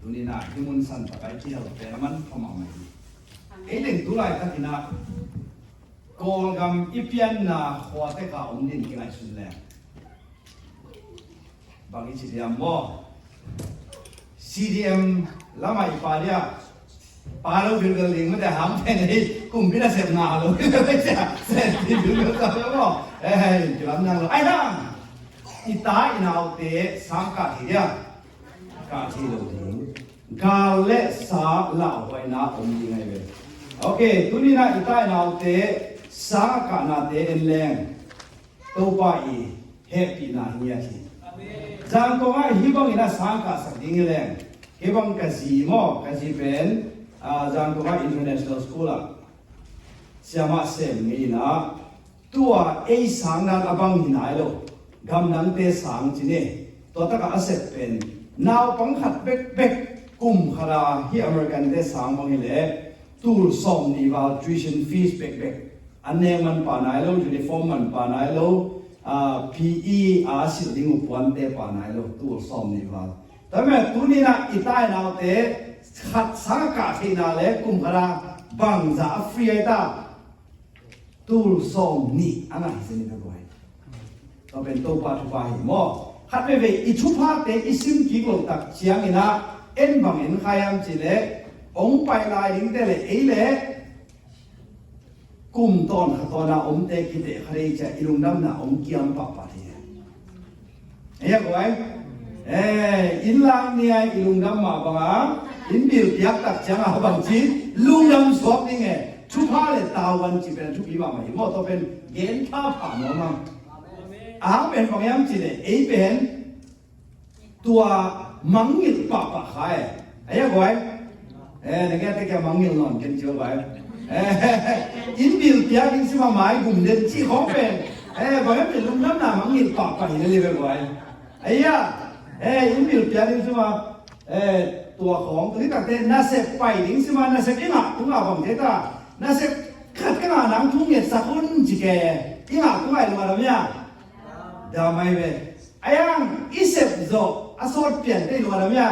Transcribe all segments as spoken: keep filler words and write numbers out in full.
Tuni-in ah hih mun santak ah i kihel pen a manpha mahmah hi. Ei teng tu laitakin ah Kawlgam i pianna khuatek ah om ding kingaihsun leng bang i ci diam maw? C D M lamah i pa dia, pa lo bilbel ding mate, hang pen ei kumpi nasep ngah lo. Sep ti bilbel sa lo maw? Eh, kilam nang lo. Ai nang, i ta i naute sang kah thei dia? Kah thei lo ding. Gal le sa lauhuaina om ding ahi ve. Ok, tuni-in ah i ta i naute sang a kahnate en leng Topa i hehpihna hi ngiat hi. Zangkong ah hih bangin a sang kahsak ding hi leng, kei bang ka zi maw, ka zi pen, ah, Zangkong ah International School ah siamah sem ngei in ah, tua ei sang dan a bang hi nai lo, gamdangte sang ci ni. Tua takah a sep pen naupang khat bekbek kum khat a hih American-te sang bang hi leh tul sawmnih val tuition fees bekbek. An nek man pah nai lo, uniform man pah nai lo, ah, P E a silh ding uh puante pah nai lo, tul sawmnih val. Tua mah tuni-in ah i ta i naute khat sang a kah theihna le kum khat a bangzah a free ahi ta? Tul sawmnih a ngah hi zen i ka guai. Tua pen Topa thupha hi maw? Khat veivei i thuphate i sim kik loh tak ciangin ah en bang en kha hiam cih leh, hong pai lai dingte le ei le kum tawn kha tawn a omte kiteh kha dei ciah i lungdamna hong kiam pahpah hi. Ei a guai. Eh, inn lak ni a i lungdam mah bang a, inn bill piak tak ciang a bang ci lungdam suak ding e. Thupha le tavuan ci pen thupi mahmah hi maw, tua pen gen phapha nuam ang. A hang pen bang hiam cih leh ei pen tua mangngilh pahpah kha e. Ei a guai. Eh, na ngiat te kia mangngilh nawn ken ci a guai. Eh, inn bill piak ding sim a mai gum den cih khawng pen, eh, bang hiam cih lungdamna mangngilh pahpah hi le live guai. Ei a, eh, inn bill piak ding sim a, eh, tua khawng, tua hi takte nasep pai ding sim a, nasep i ngah tung a bang ci ta? Nasep khat ka ngah nang thu ngetsak un ci ke, i ngah tung a i lungdam hia? Dam ahi ve. Ahi hang i sep zawh a sawt pian te i lungdam hia?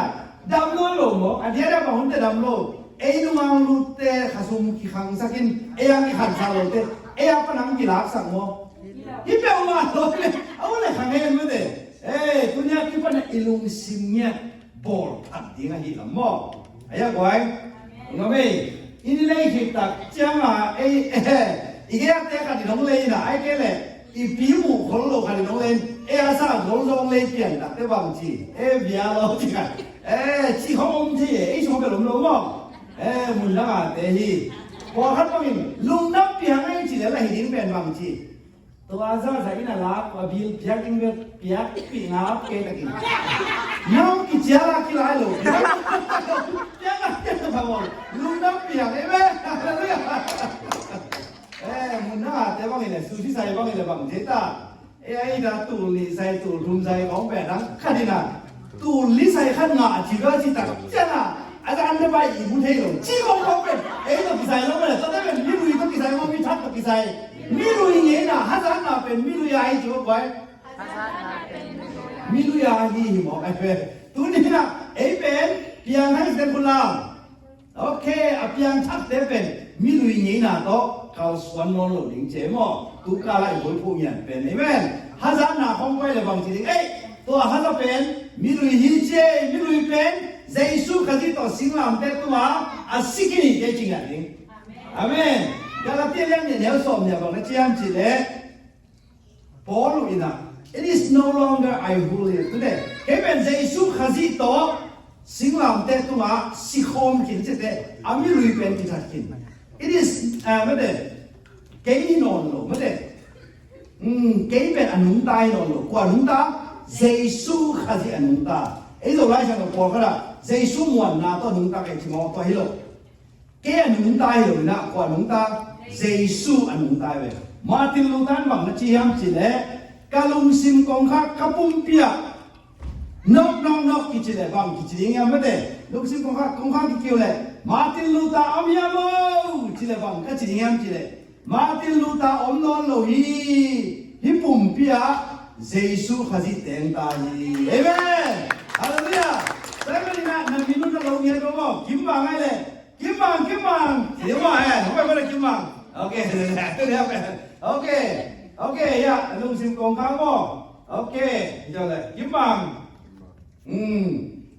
Dam nawn lo maw? A diadia bang hun te dam lo. Ei nungang lutte khasum kikhangsak in, ei a kikhansak lote ei a pan hang kilaksak maw? Hi peuhmah lo le, a u le kha ngen mate. Eh, tunia kipan a i lungsim ngiat bawl phat ding ahi lam maw? Ei a guai. Ngam ei. I ni nei khit tak cianga ei, eh, i geate khat in hong lei na, ai ke le i pi muh khol lo khat in hong lei, eh, a sa gol zong lei pian tak te bang ci, eh, bia lo ci khat, eh, ci khong om ci, eh, ei sung bel om lo maw? Eh, mun dang a te hi. Pawlkhat bangin lungdam piang ei ci le la hi ding pen bang ci. Tua zaza in a lak, a bill piak ding bek piak pih ngap kei takin. Nau kicial a kilai lo. Piak a piak ta bang ol. Lungdam piak, amen. Hallelujah. Eh, mun na te bang ile, sushi sai bang ile bang jeta. Eh, ai da tul nih sai, tul thum sai kong pe dang khat in a. Tul li sai khat ngah ci ve ci tak ciang a, a zan te pai i mu thei lo ci kong kong pen, ei tawh kisai lo pen, tua te pen mi lui tawh kisai maw, mi thak tawh kisai. Mi lui ngeina hazatna pen mi lui a hi ci kong pai. Mi lui a hi hi maw, ai pen. Tuni in a ei pen piang hai zen kul lam. Ok, a piangthakte pen mi lui ngeina tawh kalsuan nawn lo ding ci maw? Tu kal a i buaiphuh ngian pen, amen. Hazatna khawng pai le bang ci ding, ei, tua haza pen mi lui hi ci, mi lui pen Jesu Khazih tawh singlamteh tungah a si khin hi ci ngiat ding. Amen. Galatia lian nih neu sawm nih a bang na ci hiam cih leh, Paul in a, "It is no longer I who live." Tua te, kei pen Jesu Khazih tawh singlamteh tungah sikhawm khin ci te, a mi lui pen kithat khin. It is, ah, mate, kei hi nawn lo, mate. Hmm, kei pen a nungta hi nawn lo. Kua nungta? Jesu Khazih a nungta. Ei Zolai sang lo pawlkhat ah Jesu muanna tawh nungta kei ci maw, tua hi lo. Kei a nungta hi lo in a, kua nungta? Jesu a nungta hi ve. Martin Luther in bang na ci hiam cih leh, ka lungsim kongkhak ka pumpi ah, "Nawk, nawk, nawk," kici leh bang kici ding hiam mate? Lungsim kongkhak, kongkhak kikiu leh, "Martin Luther om hiam o?" ci leh bang ka ci ding hiam cih leh, Martin Luther om nawn lo hi. Hih pumpi ah Jesu Khazih teng ta hi. Amen. Hallelujah. Tua ahih manin ah na minute Mang ai le. Kim Mang, Kim Mang. Kim Mang, eh. Hong pai, pai le Kim Mang. Ok, tu dia pen. Ok. Ok, ya. Lungsim kong khang maw. Ok. Hi zaw le. Kim Mang. Hmm.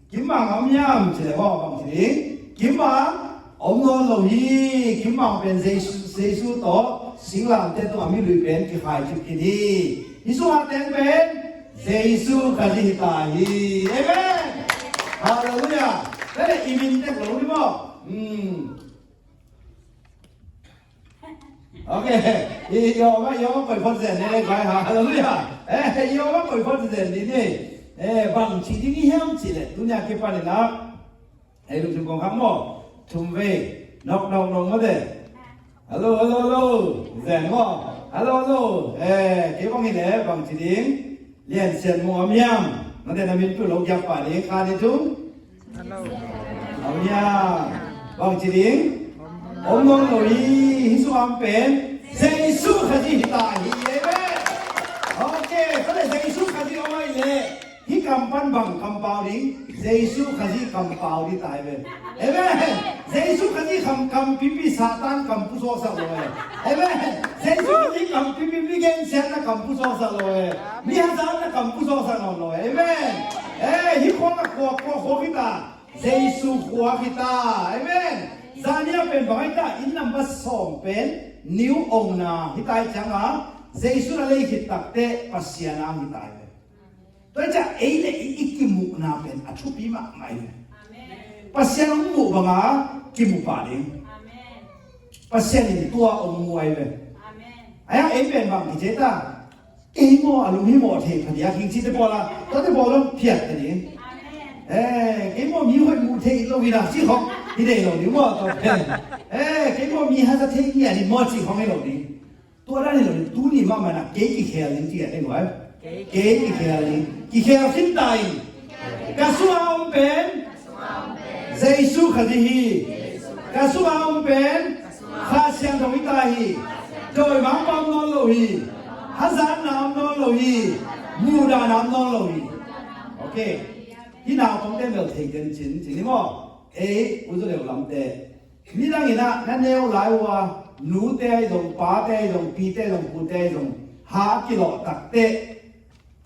Kim Mang om hiam ci le maw, bang ci ding. Kim Mang om nawn lo hi. Kim Mang pen Jesu, Jesu tawh singlamteh tungah mi lui pen kikhai kik khin hi. Hih sungah teng pen Jesu Khazih hi ta hi. Amen. Halleluiah. Tua leh i min tek lo ni maw? Hmm. Ok. I, i om a, i om a koi phot zen ni, koi ha. Halleluiah. Eh, i om a koi phot zen ni ni. Eh, bang ci ding i hiam cih leh, tuni a kipan in ah. Eh, lungsim kong khak maw. Thum vei. Nok, nok, nok maw te. Hallo, hallo, hallo. Zen maw. Hallo, hallo. Eh, kei bang hi leh, bang ci ding. Lian Sian Mung om hiam? Nang te na min pu lo giak pah ding, kha ni tung. Om hiam? Bang ci ding? Om nawn lo hi. Hih sungah om pen Jesu Khazih hi ta hi. Amen. Ok, tua leh Jesu Khazih om ai leh, hih kam pan bang kam pau ding? Jesu Khazih kam pau ding ta hi ve. Amen. Jesu Khazih kam, kam pipi Satan kam pusuaksak lo e. Amen. Jesu Khazih kam pipi mi gensiatna kam pusuaksak lo e. Mi hazatna kam pusuaksak lo e. Amen. Eh, hih khua a khua, khua, khua hi ta. Jesu khua hi ta. Amen. Zan ni a pen bang hi ta, inn number sawm pen new owner hi ta hi ciangin, Jesu na lei khit takteh Pasian ang hi ta hi ve. Tua hi ciang ei le ei i kimuhna pen a thupi mahmah hi ve. Pasian hong muh banga kimu pah ding. Pasian in tua hong muh ahi ve. Ahi hang ei pen bang kici ta. Kei maw a lung hi mawh thei pha diak hi cite pawl a, tuate pawl hong phiat ta ding. Eh, kei maw mi hoih muh thei lo hi na cih khong hi dei lo ding maw tua pen. Eh, kei maw mi haza thei ngiat hi maw cih khong hi lo ding. Tua dan hi lo ding, tuni mahmah in ah kei kikhel ding ci a ding vai. Kei kikhel ding. Kikhel khin ta in. Ka sungah om pen Jesu Khazih hi. Ka sungah om pen Kha Siangtho hi ta hi. Dawimangpa om nawn lo hi. Hazatna om nawn lo hi. Muhdahna om nawn lo hi. Ok. Hih naupangte bel thei den cin, cin hi maw? Ei, u zu leu lamte. Nidang in ah na neu lai uh a, nute ahi zong, pate ahi zong, pite ahi zong, pute ahi zong, ha a kilawh takteh,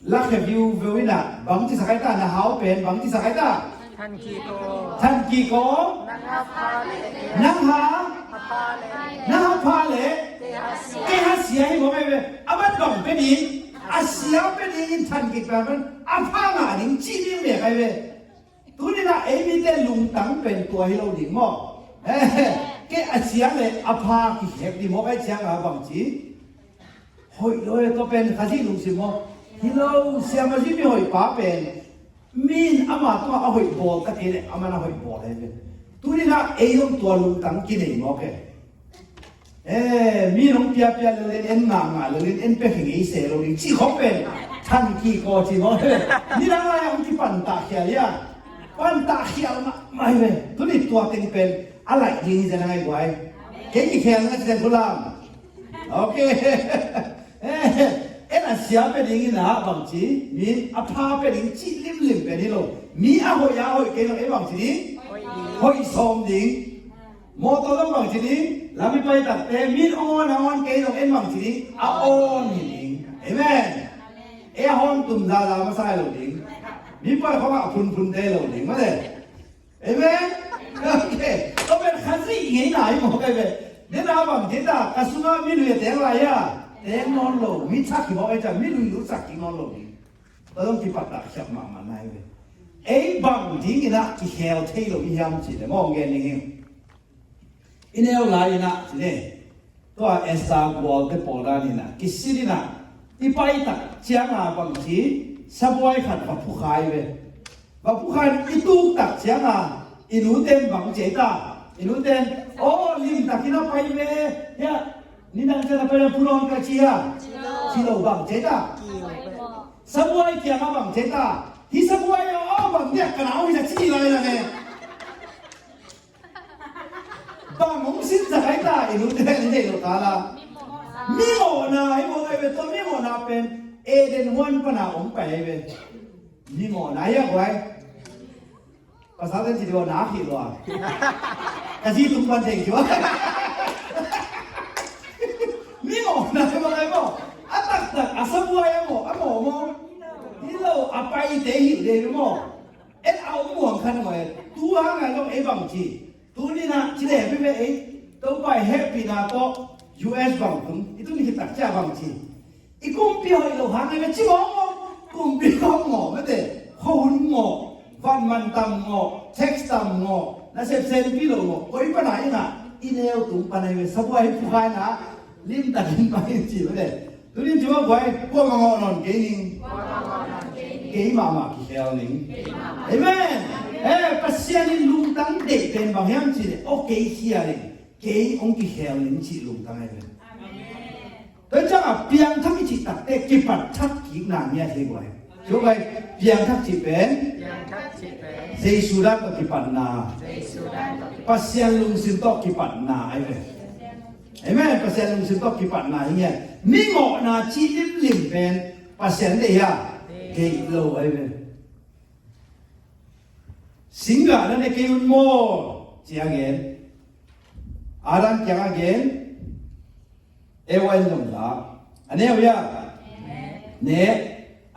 lakhe viuveu in ah, bang cisak ai ta, na hau pen, bang cisak ai ta? Than kik aw. Than kik aw. Nang ha pha leh. Nang ha? Pha leh. Nang ha pha leh. Kei ha sia. Kei ha sia hi mawk ai ve. A ban bang pia ding, a sia pia ding in than kik pen, a pha ngah ding cih ding bek ai ve. Tuni in ah ei mite lungtang pen tua hi lo ding maw? Kei a sia le a pha kikhek ding maw, kei ciang a bang ci? Hoih lo e, tua pen Khazih lungsim maw? Hi lo, siamah zi mi hoih pa pen. Mi in ama tungah a hoih bawl ta kei leh, aman a hoih bawl e. Tuni in ah ei zong tua lungtang kinei maw kei? Eh, mi in hong piapia lel in, en ngahngah lel in, en pia khin ei se lo ding cih khawng pen than kik aw ci maw? Nidang lai-ah hong kipan ta khial hi a, pan ta khial mahmah hi ve. Tuni tua teng pen a laih ding hi zen a ngai guai. Kei kikhial na ci zen khulam. Ok. Eh, en a sia pia ding in ah bang ci, mi in a pha pia ding cih limlim pen hi lo. Mi a hoih a hoih kei lo, ei bang ci ding? Hoih sawm ding. Mawtaw zong bang ci ding, lam i pai takte, mi in hong awn a awn kei zong en bang ci ding, a awn hi ding. Amen. Ei a hawn tum zaza masa hi lo ding. Mi pai khawng ah a phunphun te hi lo ding, mate. Amen. Ok. Tua pen Khazih ngeina hi mawk ai ve. Den a bang ci ta, ka sungah mi lui a teng lai a, teng nawn lo, mi thak hi mawk ai ciang, mi lui lutsak kik nawn lo ding. Tua zong kipat tak khiat mahmah nai ve. Ei bang ding in ah kikhel thei lo i hiam cih leh maw, gen ning hi. I neu lai in ah ci le, tua Esther gualte pawl dan in ah kisin in ah, i pai tak ciang a bang ci, sabuai khat va phukhai ve. Va phukhai in i tuk tak ciang a, i nute in bang ci ei ta? I nute in, aw, limtak in a pai ve. Hiah, nidang ciang a pai a phu nawn ka ci a? Ci lo, bang ci ei ta? Sabuai kiang a bang ci ei ta? Hih sabuai aw, bang diak ka nau hi sa ci lai lang e. Bang hong sinsak ai ta, i nute in deih lo ta la. Mimawhna hi mawk ai ve, tua mimawhna pen Eden huan pana hong pai ai ve. Mimawhna hi a guai. Pasal ten ci deuh na khih lua. Ka zi tung pan theng ci ua. Mi mawh na ka bang ai maw. A taktak a sabuai a mawh, a mawh maw. Hi lo a paite hi deuh maw. En a om muang khan maw e. Tu hang ai lo ei bang ci. Tuni-in ah ci leh pi ve ei, Topa i hehpihna tawh U S bang tung, i tun hi tak ciang bang ci. I kumpi hoih lo hang ei ve ci mawk mawk, kumpi khawng ngawh mate, khuahun ngawh, van mantam ngawh, tax tam ngawh, nasep senpi lo ngawh, koi pan a in ah, i neu tung pan ei ve, sabuai phuai na, limtakin pan in ci mate. Tuni-in ci mah guai, kuamah ngawh nawn kei ning. Kei mahmah kikhel ning. Amen. Eh, Pasian in lungtang deih pen bang hiam cih leh, aw kei khia ning. Kei hong kikhel ning cih lungtang ahi pen. Tua ciangah piangthak i cih takte kipat thak kikna ngiat hi guai. Ci guai, piangthak cih pen. Jesu dan tawh kipatna. Pasian lungsim tawh kipatna ahi pen. Amen. Pasian lungsim tawh kipatna hi ngiat. Mi ngawhna ci limlim pen Pasian deih hia? Deih lo ahi ve. Singgah na ne kei un maw? Ci a gen. Adam kiang a gen. Eva in zong la. A ne uh hia? Ne.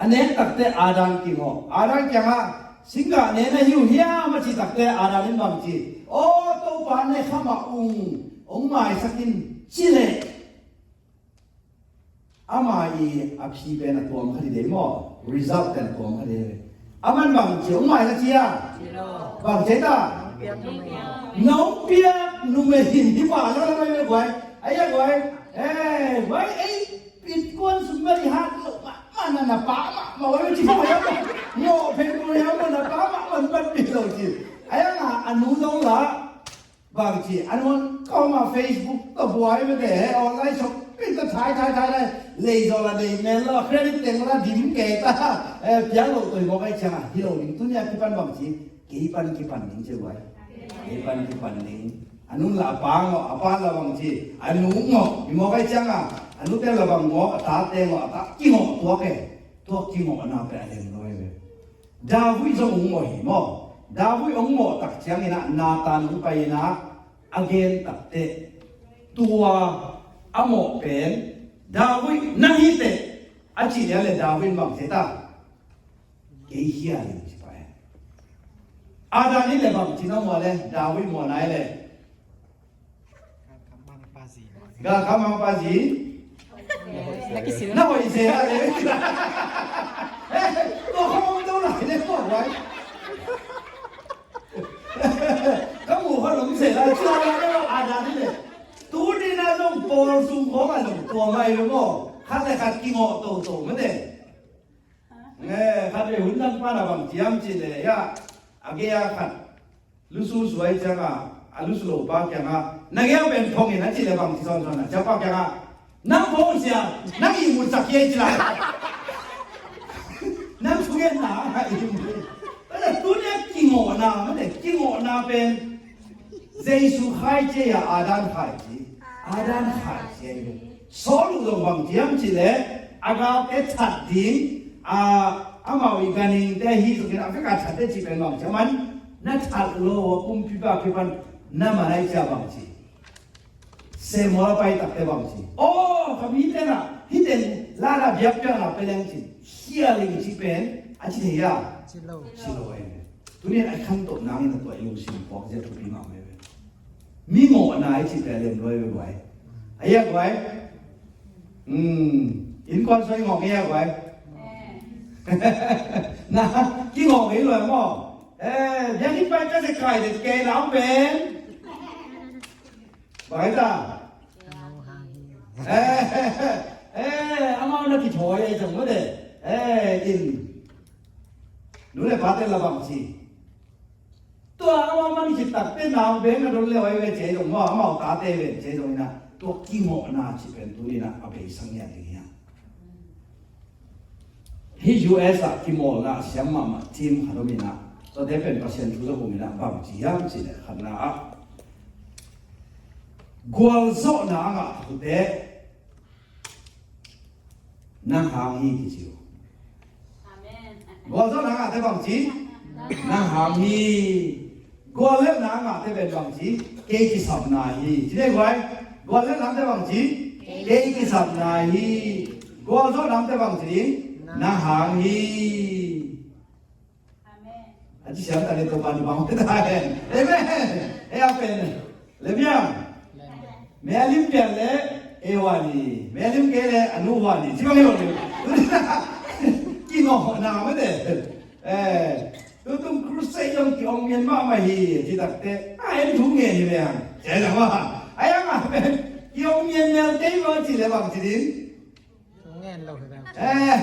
A ne takte Adam kingawh. Adam kiangah singgah ne na hi uh hiam a ci takte Adam in bang ci? Aw Topa, ne kha mah ung, hong maisak in ci leh. Ama i a phi pen a tuam kha ding dei maw? Result pen a tuam kha ding dei. Aman bang ci hong mai kha ci a? Bang ci ta? Nong piak numei hin hi pa lo lo lo guai. Ai a guai. Eh, guai ei pit kuan sum bali hat lo ma ma na na pa ma ma guai ci pa ya ma. Ngo pen ko ya ma na pa ma ma ban pit lo ci. Ai a nga a nu dong la. Bang ci, a nuan kawma Facebook tawh buai mate he, online shopping tawh thai, thai, thai, thai. Lei zaw la nei mel lo, credit teng la dim kei ta. Eh, piang lo toi mawk ai ciang a, hi lo ding tuni a kipan bang ci, kei pan kipan ding ci buai. Kei pan kipan ding. A nun la a pa ngawh, a pa la bang ci, a nu ngawh, hi mawk ai ciang a, a nute la bang ngawh, a tate ngawh, a ta kingawh tuak e. Tuak kingawhna pe a lem lo e. David zong ung mawh hi maw? David ung mawh tak ciangin ah Nathan ung pai in ah a gen takteh tua a mawh pen David na hi teh a cih lian le David bang ci ta? Kei hi a ling ci pai. Adam in le bang ci na mawh le David mawh nai le Galkap mangpa zi. Na hoih se a le. Tua khawng om to lai le tua huai. Ka mu kha lom se la tua la le lo a dan le. Tu ni na zong pawl sung khawng a zong tua mai lo maw. Khat le khat kingawh toto mate. Nge, khat vei hun dang pan a bang ciam ci le, ya, a gei a khat lusu suai ciang a, a lusu lo pa kiang a, na gei a pen phong in a ci le bang ci sawn sawn a, ciapa kiang a, nang phong sia, nang i mut sak kei ci la. Nang thu gen na, a i mut. Pada tu ne kingawhna, mate kingawhna pen, Jesu khaici a, Adam khaici. Adam khaici a hi. Saul uh zong bang ci hiam cih leh a galte that ding, a, amau i ganhingte hi zongin a vek a thatte cih pen bang ci hiam, a man na that lo a kumpipa kipan na man ai cia bang ci. Samuel a pai takte bang ci. Aw, ka mite na hih teng lala biakpiakna pia leng ci. Hia leng ci pen a ci thei a. Ci lo. Ci lo e. Tuni a i khantoh nangin a tua i lungsim puak zia thupi mahmah e. Mi mawhna i cih pen a lem luai ve guai. A ia guai. Hmm. Innkuan soi ngawh ngei a guai. Na kingawh ngei luai maw. Eh, biakinn pai ka se kai det kei na om pen. Bai ta. Eh, eh, amau na kithawi ei zong mate. Eh, in. Nu le pate la bang ci. Tua amau man khit takte nau beng na don le oi ve cei zong maw, amau tate ve cei zong ina. Tua kingawhna ci pen tu ina a beisang ia ding ia. Hih U S ah kimawlna a siam mahmah team khat om in ah, tuate pen Pasian thu zong um in ah, bang ci hiam cih leh khatna ah, gualzawhna a ngah thute nang hang hi kici uh. Amen. Gualzawhna a ngahte bang ci? Nang hang hi. Guallelhna a ngahte pen bang ci? Kei kisapna hi. Ci dei guai. Guallelhna a ngahte bang ci? Kei kisapna hi. Gualzawhna a ngahte bang ci ding? Nang hang hi. A ci siam ta le Topa ni bang ta hen. Amen. Ei a pen. Le miang. Mia lim pian le ei huan hi. Mia lim kei le a nu huan hi. Ci bang hi lo ni. Kingawhna mah te. Eh, tutung crusade zong ki-ong mian mahmah hi. Ci takte a en thu ngen hi le hang. Ci a zang mah. A yang a pen ki-ong mian mial kei mah ci le bang ci ding. Ngen lo hi bang. Eh,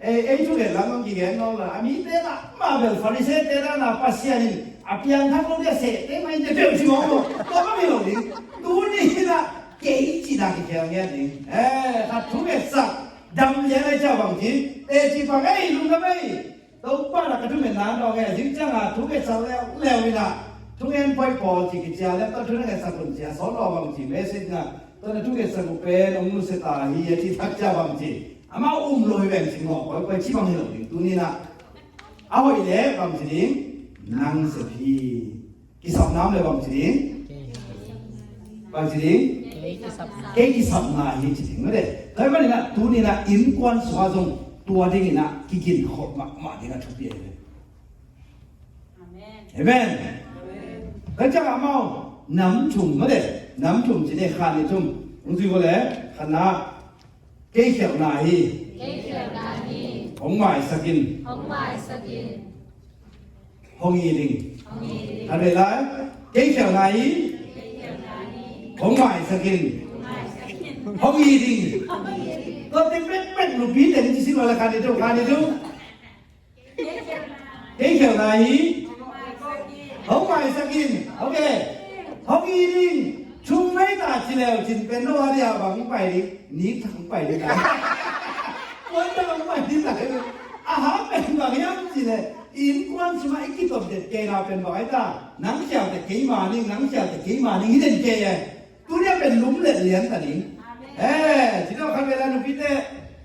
eh, ei thu ngen lam nong kigen nong la. A mite na ma bel Pharisee te na na Pasian in a piangthak lo dia seh te mai te bel ci mong lo. Tua ma mi lo ding. Tuni na kei ci na kikhel ngen ding. Eh, khat thu ngen sak. Dam lian ai cia bang ci. Te ci bang ei lungdam ei. Topa na ka thumenna dawng e, zing cianga thungetsak leuleu inah thungen poi pawl ci kicia le tawh thungetsak un cia sawn aw bang ci message na tawh na thungetsak uh pen hong nusia ta hi a ci thak cia bang ci. Amah um lo hi bang ci ngawh poi poi ci bang hi lo ding tuninah a hoih le bang ci ding nang sep hi. Kisapna om le bang ci ding? Bang ci ding? Kei kisapna. Kei kisapna hi ci ding mah de. Tua hi maninah tuninah innkuan sungah zong tua dinginah kigin khop mahmah dingah thupi ahi ve. Amen. Amen. Amen. Tua ciangah amau nam thum mah de. Nam thum ci ding khan ni thum. Hong zui ko le khan na. Kei khialhna hi. Kei khialhna hi. Hong maisak in. Hong maisak in. Hong it ding. Hong it ding. Khat vei lai. Kei khialhna hi. Kei khialhna hi. Hong maisak in. Hong maisak in. Hong it ding. Hong it ding. Tua teng bekbek nupi teng ci sin wala khan ni tu, khan ni tu. Kei khialhna hi. Hong maisak in. Ok. Hong it ding. Thum vei ta ci leu cin pen no a dia bang pai ding. Nik thak pai ding ta. Kuan ta bang pai ding ta. A ha pen bang hiam ci le. Innkuan sungah i kitop det kei na pen bang ai ta. Nang khial te kei ma ning, nang khial te kei ma ning hi den kei e. Tuni a pen lum let lian ta ding. Amen. Eh, ci dawh khat vela nupite.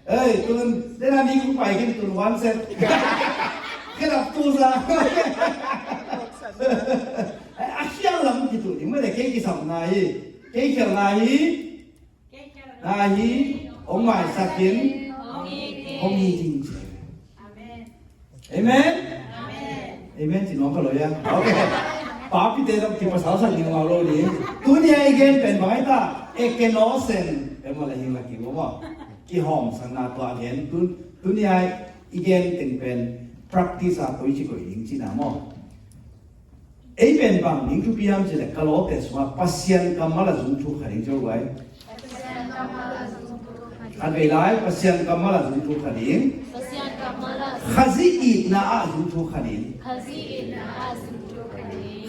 Ei, tun, dena ni kung pai kin tun one set. Khen ap tu sa. Eh, a khial lam kitu ding, mah le kei kisapna hi. Kei khialhna hi. Na hi, hong maisak in, hong it ding ci. Amen. Amen? Amen. Amen ci nuam ka lo ia. Ok. Papite zong kipasalsak ni ngau lo ni. Tuni a i gen pen bang ai ta, ekenosen. Pen mah la hing la ki lo maw. Kihawmsakna tua gen. Tun, tuni a i gen teng pen practice a koi ci koi ding cina maw. Ei pen bang ding thupi hiam ci le ka lawte sungah Pasian kammal a zung thuk kha ding ci lo ai. Khat vei lai, Pasian kammal a zung thuk kha ding. Khazih itna ah zung thuk kha ding.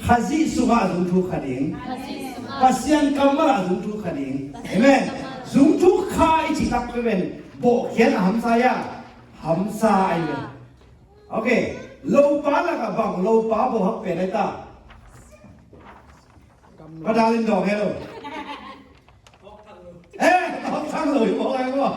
Khazih sungah a zung thuk kha ding. Pasian kammal a zung thuk kha ding. Amen. Zung thuk kha i ci tak pe pen bawhkhiat a hamsa ia. Hamsa ai pen. Ok. Lopa lakah bang lopa bawhak pen ai ta. Padal in dawng helo. Eh, tawk thang lo hi bawk ai maw.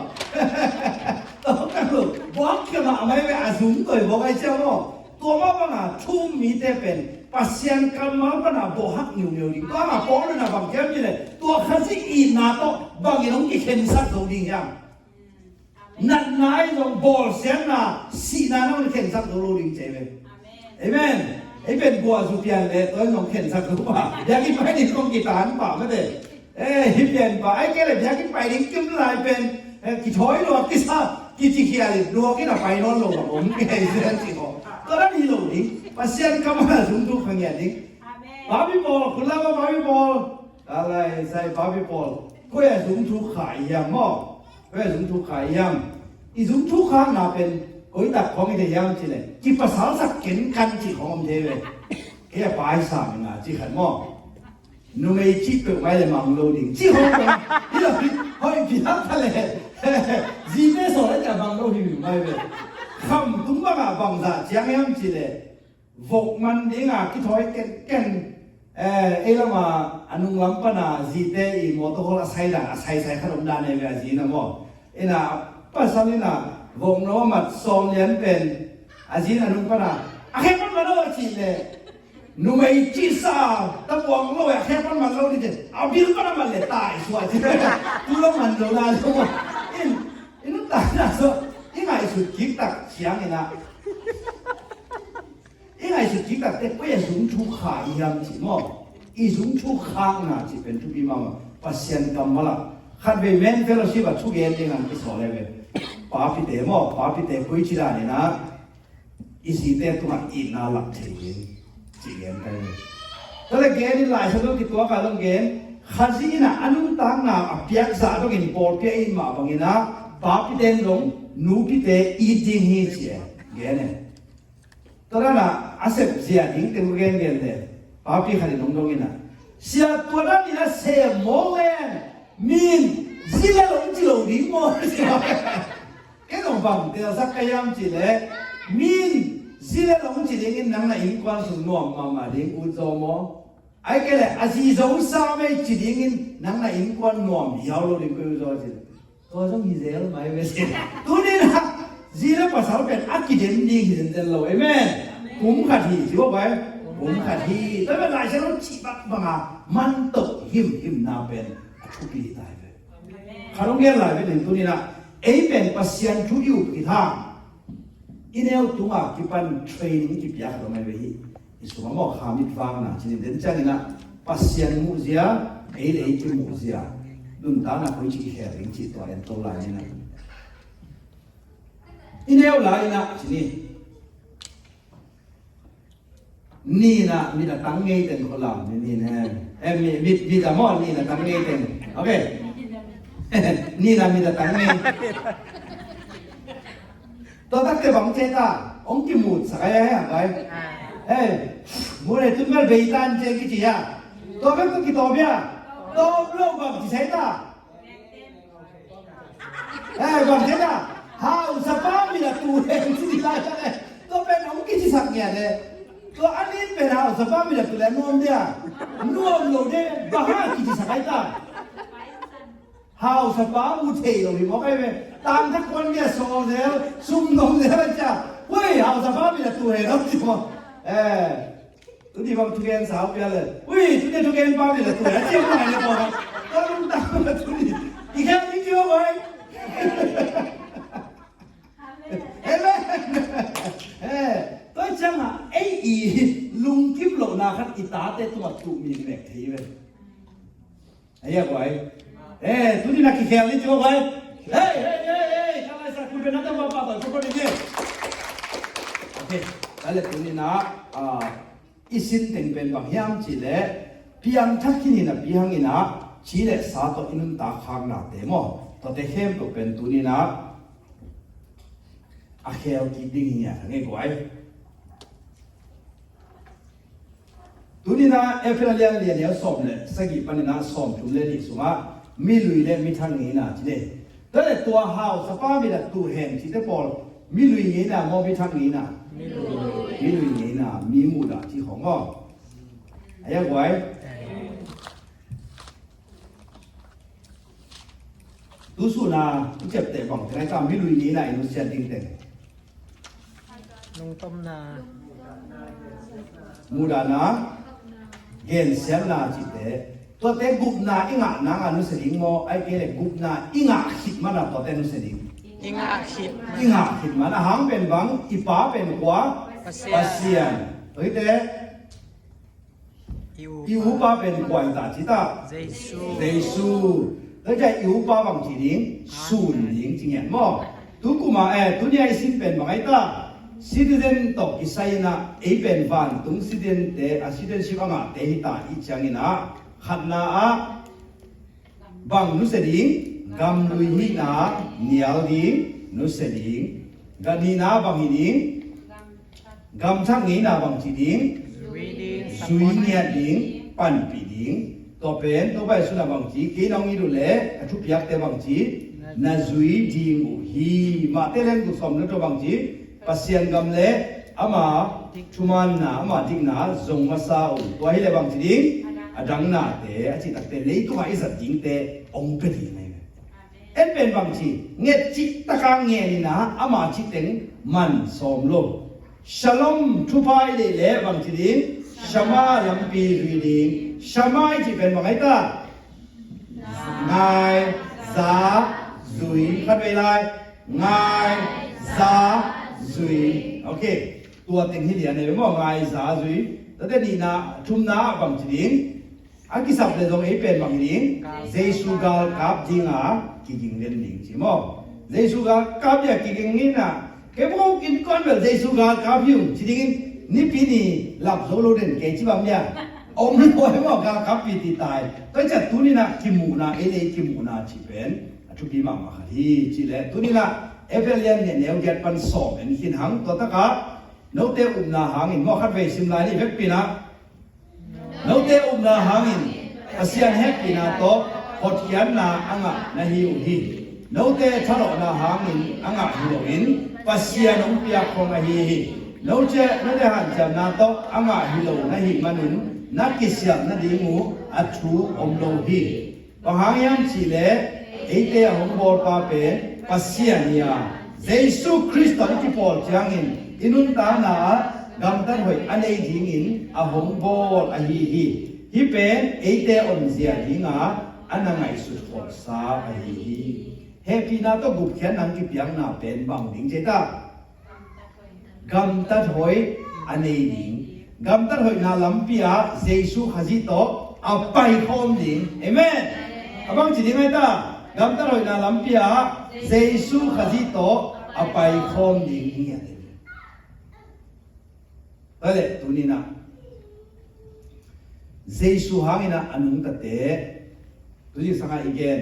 Tawk thang lo. Bawk kia mah mai ve a zum toi bawk ai cia maw. Tua mah banga thum mite pen Pasian kammal pana bawhak niuneu ding. Tua mah Paul in a bang kiam ci le tua Khazih itna tawh bangin hong kikhensak zo ding hiam. Natna ahi zong bawlsiatna sihna na hong khensak zo lo ding ci ve. Amen. Ei pen bua zu pian le tua in hong khensak zo pa. Biakinn pai ding kong kitan pa mate. Eh, hi pian pa. Ai kei le biakinn pai ding kim lai pen. Eh, kithawi lo a kisa. Kici khial in luak in a pai nawn lo a om kei sian ci ko. Tua dan hi lo ding. Pasian kammal a zung thuk kha ngiat ding. Amen. Babi pawl, khut lam a babi pawl. Ka lai sai babi pawl. Koi a zung thuk kha i hiam maw. Koi a zung thuk kha i hiam. I zung thuk khakna pen koi tak khawng i thei hiam ci le kipasalsak kenkan ci khawng om thei ve. Kei a paisa mi nga ci khat maw. Numei ci peuh mai le mang lo ding ci khawng om. Hi lo hi hoih piak kha le. Zite sawh le ci a mang lo hi mi mai ve. Kham tung bangah bangzah ciang hiam ci le. Vok man dinga kithawi kenken. Eh, ei lama a nunglam pana zite i mawtaw hawl a sai dan a saisai khat om dan ei ve a zina maw. Ina pasal ina vok no mat sawm lian pen a zin a nung pana A khe pan man lo a cih leh, numei cihsa tabuang lo a khe pan man lo ni ci. A bil pan a man leh tai suah ci. Tu lo man lo na lo. In, i nuntakna sung i ngaihsut kik tak ciangin ah, i ngaihsut kik tak teh koi a zung thuk kha i hiam ci maw? I zung thuk khakna cih pen thupi mahmah. Pasian kammal ah khatvei men fellowship ah thugen ding an i sawl e ve. Papite maw, papite koi ci dan in ah i zite tungah itna lak thei ding cih gen ka hi. Tua leh gen in Lai Siangtho kituak a zong gen, Khazih in ah a nuntakna a piakzah dongin pawlpi a it mah bangin ah papite in zong nupite it ding hi ci e, gen e. Tua dan ah a sep zia ding teng gen gen le, papi khat in hong dong in ah, sia, tua dan in a sem maw, en, min zi le long ci lo ding maw? Ken hong bang telsak ka hiam cih leh, min zi le long ci dingin nang na innkuan sung nuam mahmah ding ut zaw maw? Ahih kei leh a zi zo sa mei ci dingin nang na innkuan nuam hiau lo ding koi ut zaw ci. Tua zong hi zel mai ve si. Tuni in ah zi le pasal pen a kidem ding hi zenzen lo. Amen. Kum khat hi ci maw, bai? Kum khat hi. Tua pen Lai Siangtho cih bang banga man toh himhimna pen a thupi hi ta hi ve. Khat hong gen lai ve ning, tuni in ah ei pen Pasian thu i up kithang, i neu tungah kipan training kipiak lo mai ve hi. I sungah maw, kha mit vangna ci ning, den ciangin ah Pasian muhzia, ei le ei kimuhzia, nuntakna koici kikhel ding cih tua en to lai ning ah. I neu lai in ah ci ni. Ni in ah mit a tang ngei teng khualam ni, ni in hen. Eh, mi, mit, mit a maw, ni in a tang ngei teng. Okay. Ni in ah mit a tang ngei. Tua takte bang ci ta, hong kimutsak a hi a, bai. Eh, mu le tun bel bei tan ci kici a. Tua bek tawh kitawp hi a. Tawp lo bang ci sai ta. Eh, bang ci ta. Hausapa mit a tu hen ci ta. Tua pen hong kicisak ngiat e. Tua a nin pen hausapa mit a tu le nuam dia. Nuam lo de, bang hang kicisak ai ta. Hausapa mu thei lo hi mawk ai ve. Tangtha kuan bia sawl zel, sum dong zel a cia. Hui, hausapa mit a tu hen a ci maw. Eh, tuni bang thugen sau pia le. Hui, tuni thugen pa mit a tu hen a ci maw, ai le pawh. Tua lungtang a tuni. I khen i ci maw, bai. Amen. Eh, tua ciangah ei i lungkim lohna khat i tate tungah tuh mi mek thei ve. Ahi a guai. Eh, tuni na kikhel ni cu a guai. Hei, hei, hei, hei. Ka lai sa kun pe na ta ba ba ta ko ni. Okay. Ka le tuni na, ah, i sin teng pen bang hiam cih leh piangthak khin in a, piang in a, ci le sa tawh i nuntak khaknate maw, tuate khempeuh pen tuni na a khel kik ding hi a ngei guai. Tuni na Efesa lian lian neu sawm le sagih panin a sawm thum le nih sungah mi lui le mi thak ngeina ci le. Tua le tua hausapa mit a tu hen cite pawl mi lui ngeina maw, mi thak ngeina? Mi lui. Mi lui ngeina, mi mudah ci khawng maw. Ahi a guai. Tu sun a i ciapteh bang teng ai ka mi lui ngeina i nusiat ding teng. Lungtomna. Mudahna, gensiatna cihte. Tuate gupna i ngah nang a nusia ding maw, ahih kei leh gupna i ngah khit man a tuate nusia ding? I ngah khit man. I ngah khit man. A hang pen bang, i pa pen kua? Pasian. Pasian. Tuate i u, i upa pen kua hi ta ci ta? Jesu. Jesu. Tua ciang i upa bang ci ding? Amen. Sun ding ci ngiat maw? Tu kuma, eh, tuni a i sin pen bang ai ta? Citizen tawh kisai in a, ei pen vantung citizen te, a citizenship a ngahte hi ta i ciangin a, khatna ah bang nusia ding? Gam lui hihna nial ding nusia ding. Nihna bang hi ding? Gam thak ngeina bang ci ding? Zui ding, zui ngiat ding, panpih ding. Tua pen, tua bai suna bang ci, kei nong it uh leh a thupiakte bang ci? Na zui ding uh hi. Mate lian guk sawm le thum bang ci? Pasian gam le ama thumanna, ama dikna zong masa uh. Tua hi leh bang ci ding? A dang nate, a cih takte, leitungah i zat dingte hong pia ding ahi ve. En pen bang ci, nget cih taka ngen in a, ama cih teng man sawm lo. Shalom thupha i deih leh bang ci ding? Shama lampi zui ding. Shama i cih pen bang ahi ta? Ngai, za, zui. Khatvei lai. Ngai, za, zui. Ok. Tua teng hi lian ei ve maw, ngai, za, zui. Tate nihna, thumna bang ci ding? A kisap le zong ei pen bang hi ding? Jesu galkap dinga kiging den ding ci maw. Jesu galkap dinga kiging in a, kei bawk in kong bel Jesu galkap hi ung ci dingin nipi ni lap zo lo den kei ci bang dia. Om lo hi maw, galkap pi ti tai. Tua ciang tuni-in a kimuhna, ei le ei kimuhna ci pen a thupi mahmah khat hi ci le tuni-in a Efesa lian nih neu giat pan sawm en khin hang, tua takah note upna hangin maw, khatvei sim lai ni, vekpi-in a. Note upna hangin Pasian hehpihna tawh hotkhiatna a ngah na hi uh hi. Note thalawhna hangin a ngah hi loin Pasian hong piak khong ahi hi. Note, note hanciamna tawh a ngah hi lo na hih manun na kisialh nading uh a thu om lo hi. Bang hang hiam cih leh eite a hong bawlpa pen Pasian hi a, Jesu Khrist tawh i kipawl ciangin i nuntakna ah gamtat hoih a nei dingin a hong bawl ahi hi. Hih pen eite omzia dinga a na ngaihsut khawhsa ahi hi. Hehpihna tawh gupkhiatna hong kipiakna pen bang ding ci ta? Gamtat hoih a nei ding. Gamtat hoihna lampi ah Jesu Khazih tawh a paikhawm ding. Amen. A bang ci ding ahi ta? Gamtat hoihna lampi ah Jesu Khazih tawh a paikhawm ding hi a. Tua leh tuni-in a Jesu hangin a nungtate, tu zingsangah i gen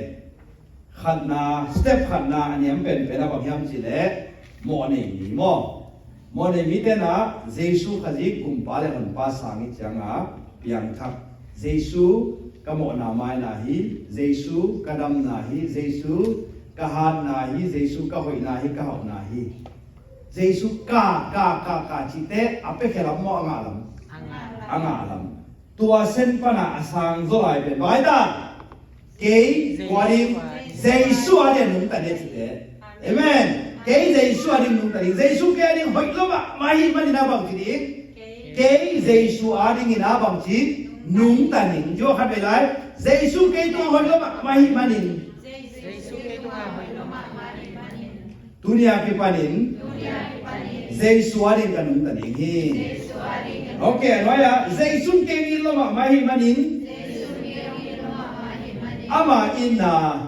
khatna, step khatna a niam penpen a bang hiam cih leh mawhnei mi maw. Mawhnei mite in a Jesu Khazih gumpa le honpa sang i ciangah piangthak. Jesu ka mawhna maina hi, Jesu ka damna hi, Jesu ka hatna hi, Jesu ka hoihna hi, ka hauhna hi. Jesu ka, ka, ka, ka cihte a piakhia lam maw, a ngah lam? A ngah lam. Tua sen pana a sang zaw lai pen bang ahi ta? Kei kua ding? Jesu a ding nungta ding cihte. Amen. Kei Jesu a ding nungta ding. Jesu kei a ding hoih lo mahmah ahih manin a bang ci ding? Kei Jesu a dingin a bang ci? Nungta ding. Tua khatvei lai. Jesu kei tungah hoih lo mahmah ahih manin. Tuni a kipanin Jesu a ding ka nungta ding hi. Ok, a nuai-ah Jesu kei it lo mahmah ahih manin ama itna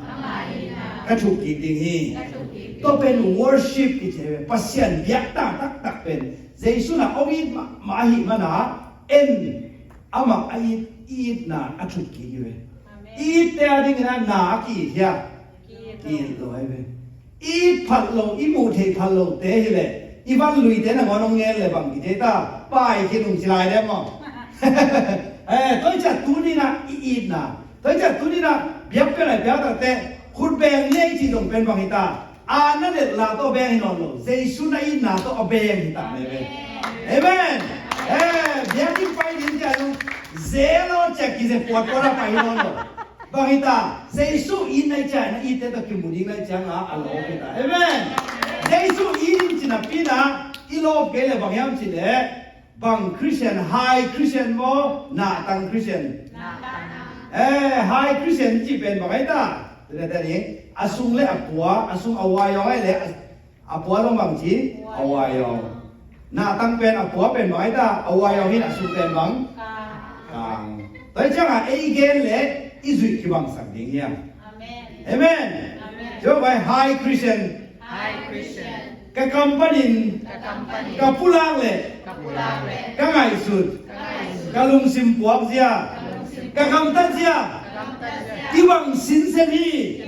ka thuk kik ding hi. Tua pen worship i ci hi ve. Pasian biakna taktak pen Jesu na hong it mahmah ahih mana en ama a it, itna a thuk kik hi ve. I itte a dingin a na a ki-it hia? Ki-it lo ahi ve. I it phat lo, i muh theih phat lote hi leh i van luite nangawn hong ngen leh bang kithei ta? Pai khin ung ci lai ding maw. Eh, tua hi ciang tuni-in a i itna, tua hi ciang tuni-in a biakpiakna i piaktakte khut beng ni ei cih zong pen bang hi ta? A na delhna tawh a beng hi nawn lo, Jesu na itna tawh a beng hi ta ve. Amen. Eh, biakinn pai ding ciang zelo ciang kize puatpuat a pai hi nawn lo. Bang hi ta? Jesu itna i cih a na itte tawh kimu ding na i ciangah a lawp hi ta. Amen. Jesu it in ci napi-in a i lawp kei leh bang hiam cih leh bang Christian, high Christian maw, nahtang Christian? Eh, high Christian cih pen bang ahi ta? Tua nih a sung le a pua, a sung a uaiyawng ahi leh a, a pua zong bang ci? A uaiyawng. Nahtang pen a pua pen bang ahi ta? A uaiyawng hi a, sung pen bang? Kang. Tua hi ciangah ei gen leh i zuih kibangsak ding hiam? Amen. Tua pai high Christian. Ka kam panin ka pulak leh ka ngaihsut, ka lungsim puakzia, ka gamtatzia i bang sinsen hi.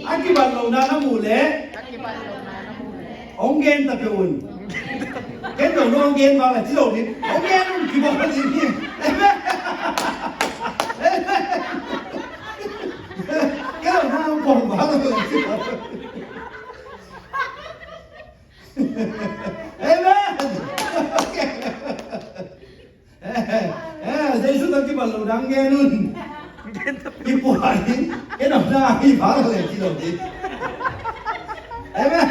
A kibat lohna na muh leh hong gen ta peuh un. Ken lo hong gen bang a ci lo ding, hong gen un, kibawl ding hi. Amen. Ken lo na hong pong bang a ci lo. Amen. Eh, Jesu tawh kibat lo dang gen un. Kipuah ding. Ken lo na hi bang a ci lo ding. Amen.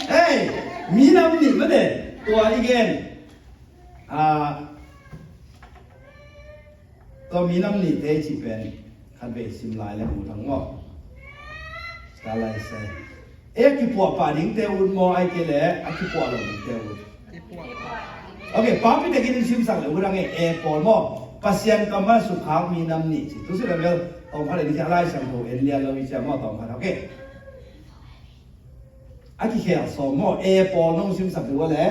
Hey. Minam nih mate, tua i gen. Ah, tua minam nihte i cih pen khatvei sim lai le mu thang maw? Ka lai se. E, a kipuah pah dingte ut maw, ai kei le a kipuah lo dingte ut? Ok, Papite kiang in simsak le ut ang e, e pawl maw? Pasian kammal sukkhak minam nih ci. Tu si le bel tawm khat en, a Lai Siangtho en lian lo i cia maw, tawm khat. Ok. A kikhel sawm maw? E pawl nong simsak ding uh a le.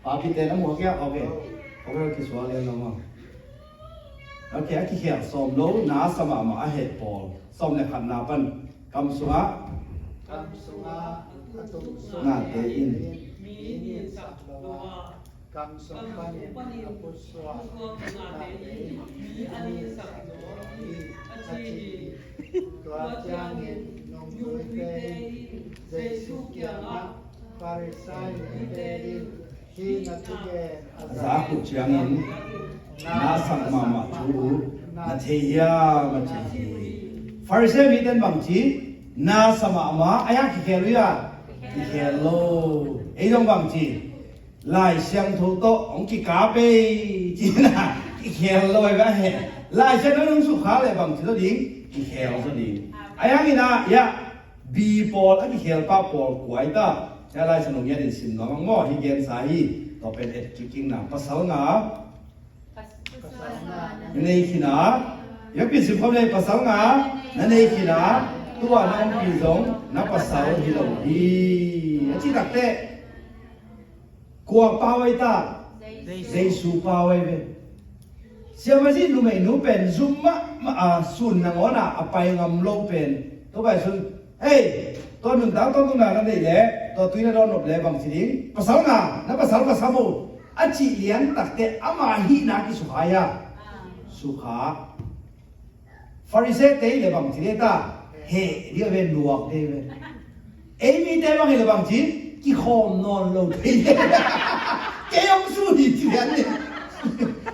Papite na muak hia? Ok. Ok, kisual lian lo maw? Ok, a kikhel sawm lo, na sa mahmah a heh pawl. Sawm le khatna pan. Kam sungah. Kam sungah a tung sung nate in. Mi in sak lo a, kam sung panin a putsuak nate in mi in sak lo hi, a ci hi. Tua ciangin nungzuite in Jesu kiangah Farisai mite in hih na thugen a za uh ciangin, na sak mahmah thu uh na thei hiam, a ci hi. Farisai mite in bang ci? Na sa mahmah, a hiang kikhel uh hia? Kikhel lo. Ei zong bang ci? Lai Siangtho tawh hong kikap ei ci-in ah kikhel lo ei ve a he. Lai Siangtho hong sukha le bang ci zaw ding? Kikhel zaw ding. A hiang in ah, ya, B pawl, a kikhel pah pawl kua hi ta? Cia Lai Siangtho ngiat in sim nuam ang maw, hih gensa hi. Tua pen et kikingna, pasal nga na nei khin a, i biakpiin sim khawm le, pasal nga na nei khin a, tua na ompih zong na pasal hi lo hi, a cih takteh kua pau ei ta? Jesu pau ei ve. Siamah zi numeinu pen zum mahmah a, sun nangawn a a pai ngam lo pen, tua pai sun, hei, tua nuntak tua nuntak na neih le, tua tui na dawn nop le bang ci ding? Pasal nga, na pasal ka sam uh, a cih lian takteh ama hihna kisukha hia? Sukha. Farisai te le bang ci ding ta? Heh ding a ve, nuak ding a ve. Ei mite bang hi le bang ci? Kikhawm nawn lo thei. Kei hong su hi ci lian ni.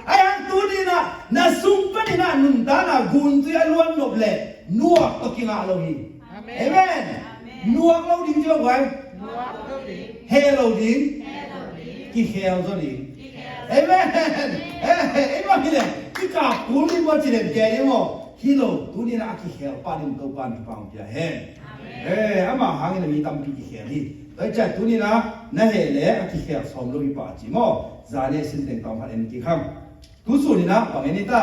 A hiang tuni in ah na sung panin ah nuntakna guntui a luan nop le nuak tawh kingah lo hi. Amen. Nuak lo ding ci bang guai? Heh lo ding. Kikhel zaw ding. Amen. Ei bang hi le kikap kul ding maw, ci den kei ding maw? Hi lo, tuni in ah a kikhel pah ding Topa'n thupha hong pia hen. Amen. Eh, ama hangin a mi tampi kikhel hi. Tua hi ciah tuni in ah na heh le a kikhel sawm lo hi pah ci maw? Zan i sin teng tawm khat en kik hang. Tu sun in ah bang en i ta?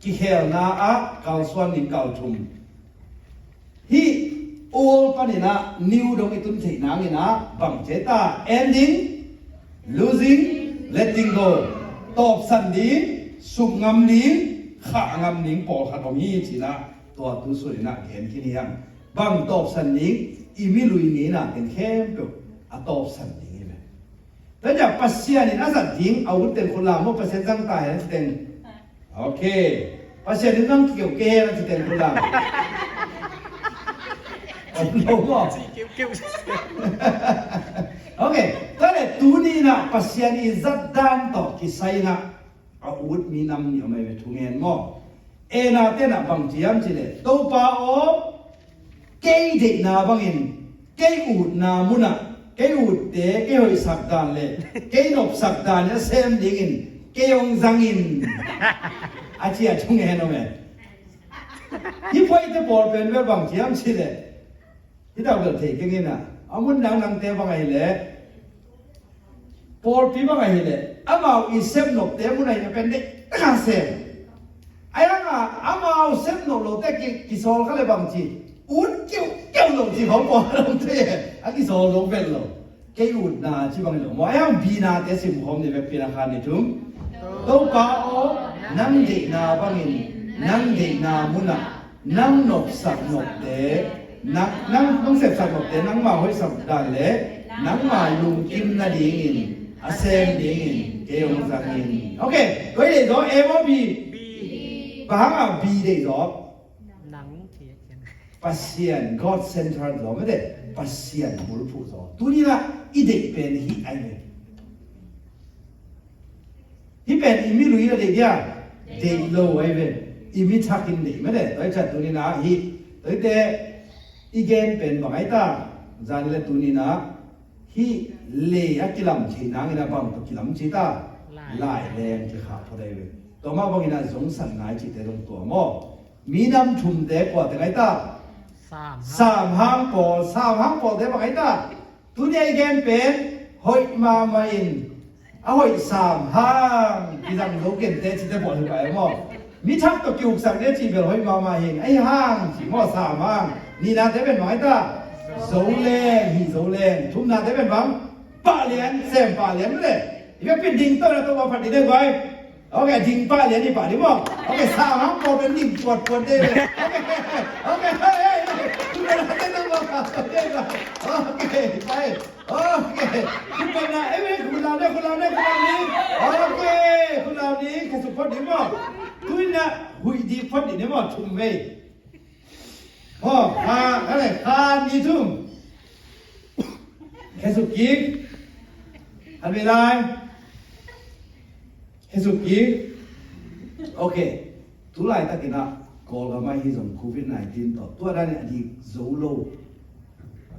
Kikhelna ah kalsuan ding kal thum. Hih old panin ah new dong i tun theih nangin ah bang ci ei ta? Ending, losing, letting go. Tawpsan ding, suk ngam ding, khah ngam ding pawlkhat om hi ci-in ah tua tu sun in ah gen khin hi hang. Bang tawpsan ding? I mi lui ngeina teng khempeuh a tawpsan ding hi ve. Tua ciah Pasian in a zat ding a ut teng khut lam maw, Pasian zang ta hen a ci teng. Ok. Pasian in zang kikeu kei hen a ci teng khut lam. Om lo maw? Ok. Tua le tuni in ah Pasian i zat dan tawh kisai in ah a ut minam nih om ei ve, thungen maw? Ena ten ah bang ci hiam ci le, Topa aw, kei deihna bangin, kei utna munah, kei utte kei hoihsak dan le kei nopsak dan a sem dingin kei hong zang in, a ci a thungen om e. Hih phuaite pawl pen bel bang ci hiam ci le, hih tak bel thei keng in ah, a mun dang dangte bang ahih leh, pawlpi bang ahih leh, amau i sepnopte mun ahih leh pen deih taka sem. A hiang a, amau sepnop lote ki, kisawl kha le bang ci, ut kiukiu lo ci khawng pawl a dong thei e, a kisawl lo vet lo. Kei utna ci bang hi lo maw? A hiang binate sim khawm ni, vekpi in a khan ni thum. Topa aw, nang deihna bangin, nang deihna munah, nang nopsak nopte, nang, nang, nang sepsak nopte nangma hoihsak dan le nangma lungkim nadingin a sem dingin kei hong zang in. Ok, koi deih zaw, A maw B? Bang hang a B deih zaw? Pasian, God centered zaw mate, Pasian bulphuh zaw. Tuni in ah i deih pen hih ai ve. Hih pen i mi lui in a deih dia? Deih lo ai ve. I mi thakin deih mate. Tua hi ciah tuni in ah hih, tua hite i gen pen bang ai ta? Zan le tuni in ah Hih lei a kilam thei nangin a bang tawh kilam ci ta? Lai. Laileng kikhak phot ahi ve. Tua mah bangin a zong san nai cihte zong tua maw? Minam thumte kuate ngai ta? Samhang. Samhang pawl, samhang pawlte bang ngai ta? Tuni a i gen pen hoih mahmah in a hoih samhang kizang zo gente cihte pawl hi pai maw? Mi thak tawh kiuksak ding a cih bel hoih mahmah hi. Ahi hang ci maw, samhang. Nihnate pen bang ngai ta? Zoleng hi, zoleng. Thumnate pen bang? Pahlian, sem pahlian le. I biakpi ding tawh na tawh phat ding deuh vai. Ok, ding pahlian i pah ding maw? Ok, samhang pawl pen ding puatpuat deuh. Ok, ok, hei, hei, hei. Thumnate tawh phat ding deuh vai. Ok, pai. Ok. Khutbetna, eh, eh, khutlau ni, khutlau ni, khutlau ni. Ok, khutlau ni, khesuk phot ding maw? Tuni-in a huih ding phot ding ni maw, thum vei. Maw, kha, kha le, kha nih thum. Khesuk kik. Khat vei lai. Khesuk kik. Ok. Tu laitakin a Kawlgam ah hi zong covid nineteen tawh tua dan in a dik zo lo.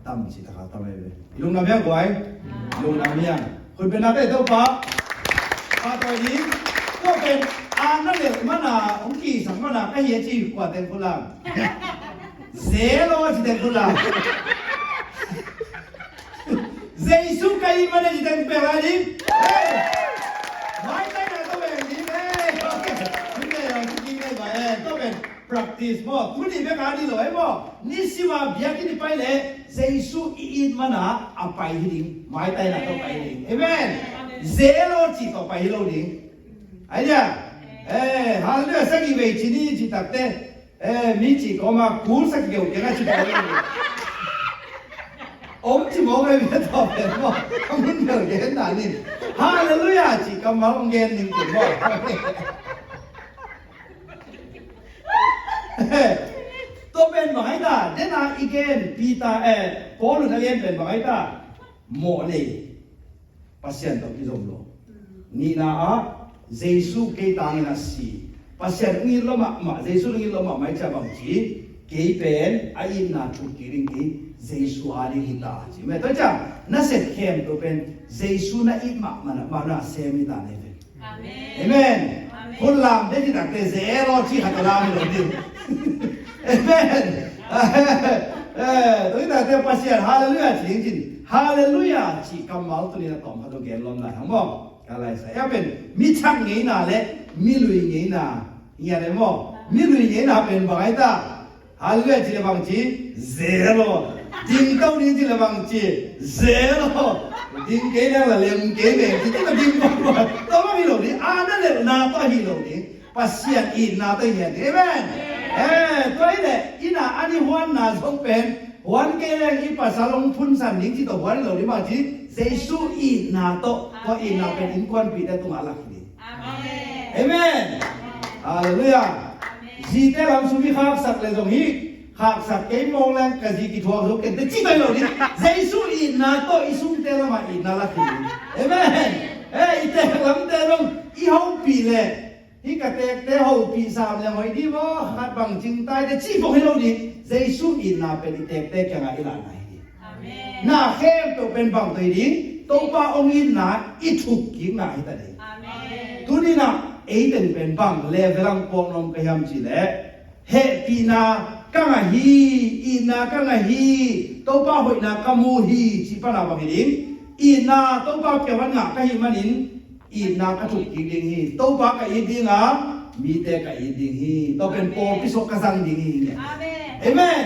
Tam ci taka tam ei ve. Lungdam hiang guai. Lungdam hiang. Khutbetnate Topa. Pahtawi ding. Tua pen a na lelh mana hong kisak mana ka hi a ci kua teng khut lam? Zelo ci teng khut lam? Jesu ka it mana ci teng pek lai ding. Hei! Maitaina tawh veng ding. Hei! Ok. Tuni a hong kik nei guai. Eh, tua pen practice maw? Tuni bek a ding lo ei maw? Nisim a biakinn i pai leh Jesu i it mana a pai hi ding. Maitaina tawh pai hi ding. Amen. Zelo cih tawh pai hi lo ding. Ai dia. Eh, hallelujah, sagih vei ci ni ci takte. Eh, mi cih kawma kul sagih geuh keng a ci pai hi lo ding. Om ci mawk ei mi a tawh pen maw? A mun bel gen na ning. Hallelujah cih kammal hong gen ning pen maw? Tua pen bang ai ta, dena i gen Peter, eh, Paul in a gen pen bang ai ta, mawh nei, Pasian tawh kizom lo. Nihna ah, Jesu kei tangin a si. Pasian hong it lo mahmah, Jesu hong it lo mahmah i cia bang ci, kei pen a itna thuk kik ding kei, Jesu a ding hi ta ci. Meh tua cia, na sep khempeuh pen, Jesu na it mahmah, mahmah na sem hi ta nei pen. Amen. Amen. Amen. Hun lam dei ci takte zero ci khat lam lo ding. Amen. Eh, tua hi takte Pasian, hallelujah ci ding cin. Hallelujah ci kammal tuni na tawm khat lo gen lom lai hang maw? Ka lai sa. Ia pen, mi thak ngeina le, mi lui ngeina. Ngiat ei maw? Mi lui ngeina pen bang ai ta? Hallelujah ci le bang ci, zero. Dingto ding ci le bang ci, zero. Ding kei leng la lem kei leng ci, ci le ding bang bang. Tua bang hi lo ding, a na lelhna tua hi lo ding. Pasian itna tua hi ding. Amen. Eh, tua hi le, ina a ni huanna zong pen, huan kei leng i pasal hong phunsan ding ci tua huan hi lo ding bang ci, Jesu itna tua, tua itna pen innkuanpihte tungah lak hi ding. Amen. Amen. Hallelujah. Amen. Zite lam sum i khaksak le zong hi, khaksak kei mawng leng ka zi kithuak zo kente ci bai lo ding. Jesu itna tawh i sumte lamah itna lak hi ding. Amen. Eh, i teek lamte zong i hopih le, hi ka teekte hopih sam leng hoih dih maw, khat bang cingtaite ci bawk hi lo ding. Jesu itna pen i teekte kiangah i lahna hi ding. Amen. Na khempeuh pen bang tawh hi ding, Topa hong itna i thuk kikna hi ta ding. Amen. Tuni na ei teng pen bang level ang pawng nong ka hiam ci leh, hehpihna ka ngah hi, itna ka ngah hi, Topa hoihna ka mu hi ci pana bang hi ding, itna Topa piawan ngah ka hi manin, itna ka thuk kik ding hi. Topa ka it ding a, mite ka it ding hi. Tua pen pawlpi suak ka zang ding hi. Amen. Amen.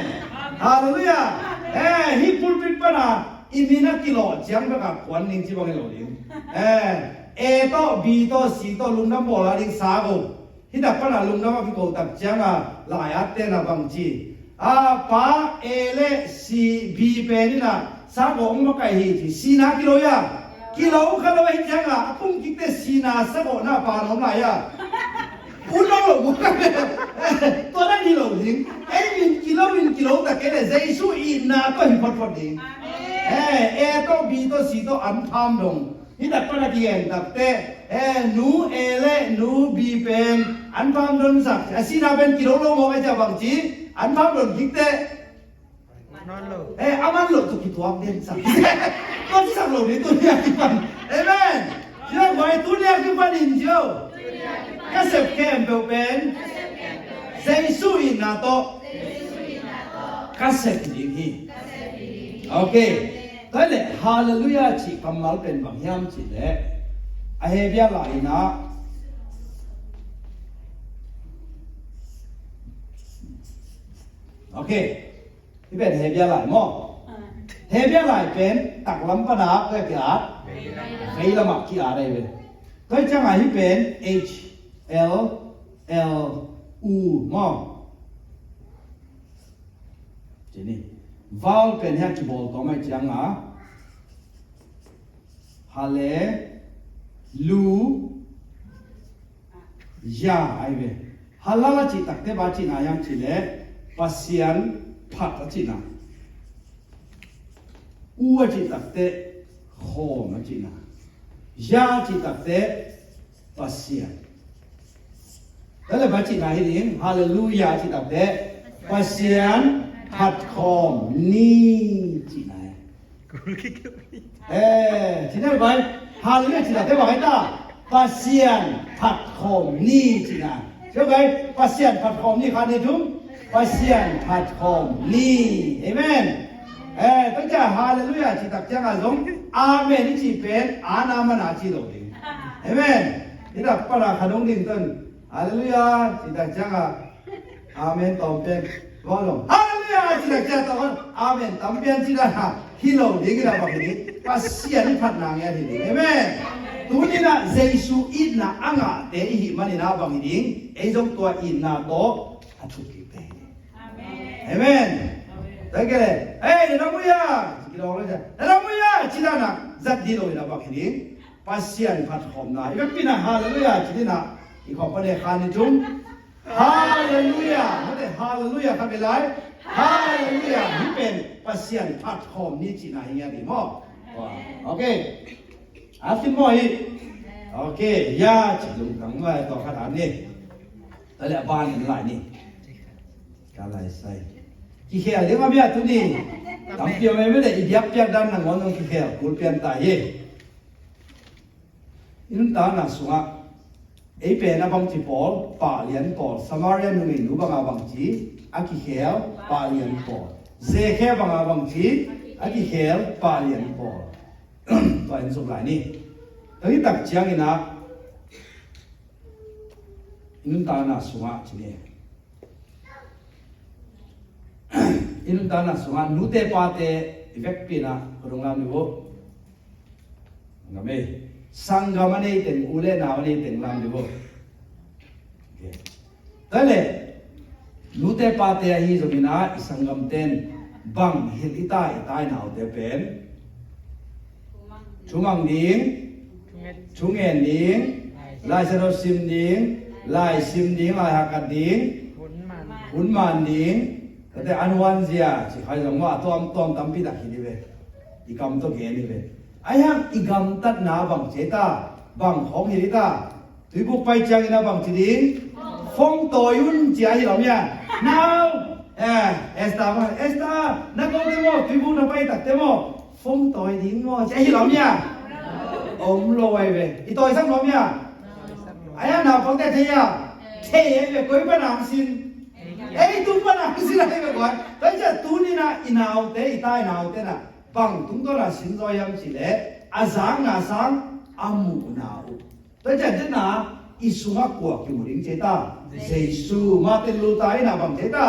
Hallelujah. Amen. Eh, hi pulpit pana i min a kilawh ciang bek a kuan ning ci bang hi lo ding. Eh, A tawh, B tawh, C tawh lungdam bawl a ding sa go. Hi tak pana lungdam a kiko tak cianga lai-atte na bang ci. A, pa A le C, B pen ina sa go hong makaih hi ci. Sina kilo ia. Kilo kha lo ahi cianga a pung kikte sina sa go na pa na om lai ia. Un lo lo mu ka. Tua na hi lo ding. Ei min kilo in kilo tak kei le Jesu itna tawh hi photphot ding. Eh, A tawh, B tawh, C tawh an pham dong. Hi tak pana kigen takte, eh, nu A le nu B pen an pham don sak. A sina pen kilo lo mawk a cia bang ci, an pham don kikte. Eh, a man loh tawh kituak den sak. Kong sak lo ding tuni a kipan. Amen. Sia guai, tuni a kipan in zio. Ka sep khempeuh pen Jesu itna tawh ka sep ding hi. Ok. Tua leh halleluiah cih kammal pen bang hiam cih leh, a Hebru lai in ah, ok. Hih pen Hebru lai maw? Hebru lai pen taklam pan a koi a ki-at? Veilam ah ki-at ahi ve. Tua ciangah hih pen H L L U maw? Ci ni. Vowel pen hiah kibawl tawm ahih ciangah Hale, lu, ya ahi ve. Halal a cih takte bang a cihna hiam cih leh Pasian phat a cihna. U a cih takte khawm a cihna. Ya a cih takte Pasian. Tua leh bang a cihna hi ding, halleluiah a cih takte Pasian phat khawm ni cihna hi. Eh, cihna bai, halleluiah cih takte bang hi ta, Pasian phat khawm ni cihna. Cih bai, Pasian phat khawm ni khat nih thum, Pasian phat khawm ni. Amen. Eh, tua ciang halleluiah cih tak ciangah zong amen i cih pen a na man a ci lo ding. Amen. Hih tak pan a kha dong ding tun halleluiah cih tak ciangah amen tawm pen bang lo, halleluiah cih tak ciangah tawm amen tam pian cih dan a hi lo ding, i dah bang hi ding, Pasian i phatna ngiat hi ding. Amen. Tuni in ah Jesu itna a ngahte i hih manin ah bang hi ding, ei zong tua itna tawh a thuk kik te hi ding. Amen. Tua kei leh, "Ei, na dam uh hia?" Ci kidawng lo cia. "Na dam uh hia?" Ci dan a zat ding lo in a bang hi ding. Pasian phat khawmna. I bek pina halleluiah ci ding a. I khawm pan e kha nih thum. Halleluiah. Mate halleluiah kha bel lai. Halleluiah. Hih pen Pasian phat khawm ni cihna hi ngiat ding maw. Ok. A fit maw hi. Ok. Ya ci lungtang mai tua khat a ni. Tua leh a ban in lai ni. Ka lai sai. Kikhel ding a bia tuni. Tampi om em leh i biakpiak dan nangawn zong kikhel kul pian ta hi. I nuntakna sungah ei pen a bangci pawl, pahlian pawl, Samaria numeinu banga bangci a kikhel, pahlian pawl, Zekhe banga bangci a kikhel, pahlian pawl. Tua in zuk lai ni. Tua hi tak ciangin ah i nuntakna sungah ci ni. I nuntakna sungah nute pate i vekpi in ah khuadung lam dih uh. Ngam ei. Sanggam a nei teng, u le nau a nei teng lam dih uh. Ok. Tua leh nute pate ahi zongin ah i sanggamte in bang hilh i ta, i tai naute pen thumang ding, thungen ding, Lai Siangtho sim ding, lai sim ding, lai hakat ding, hun man ding, tate an huan zia, ci khai zong maw, a tuamtuam tampi tak hi ding ve. I kam tawh gen hi ve. Ahi hang i gamtatna bang ci ta, bang khawng hi ding ta. Tuibuk pai ciangin a bang ci ding? Fong tawi un ci a hi lo mia. Nau, eh, Esther maw, Esther, na kote maw, tuibuk na pai takte maw, fong tawi ding maw ci a hi lo mia. Om lo ai ve. I tawisak lo mia. Ahi a naupangte thei a, thei ai ve, koi pan a hong sin. Ei tung pan a hong sin ai ve koi. Tua ciang tuni in ah i naute, i tai naute in ah bang tungtawn a sin zaw hiam cih leh a zakna sang a muhna uh. Tua ciang tua na i sungah kua kimu ding ci ta? Jesu. Martin Luther in ah bang ci ta?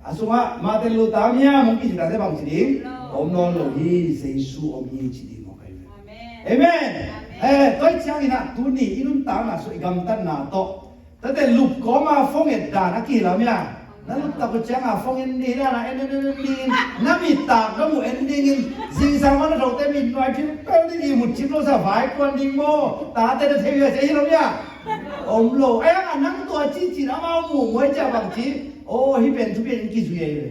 A sungah Martin Luther miam hong kici ta te bang ci ding? Om nawn lo hi, Jesu om hi ci ding mawk ahi. Amen. Eh, tua ciangin ah tuni i nuntakna sung i gamtatna tawh tate lup kawma fong et dan a kihilh a mia. Na lup tak uh cianga fong en ding dan a en en en en ding in, na mit tak na muh en ding in, zingsang man a thote mit nuai philpel ding, i mut cip lo sa vai kuan ding maw, tate na thei uh a ci a hi lo mia. Om lo. Ahi hang a nang tua cihcin amau muh muai ciah bang ci. Aw, hih pen thupi in kizui ahi ve.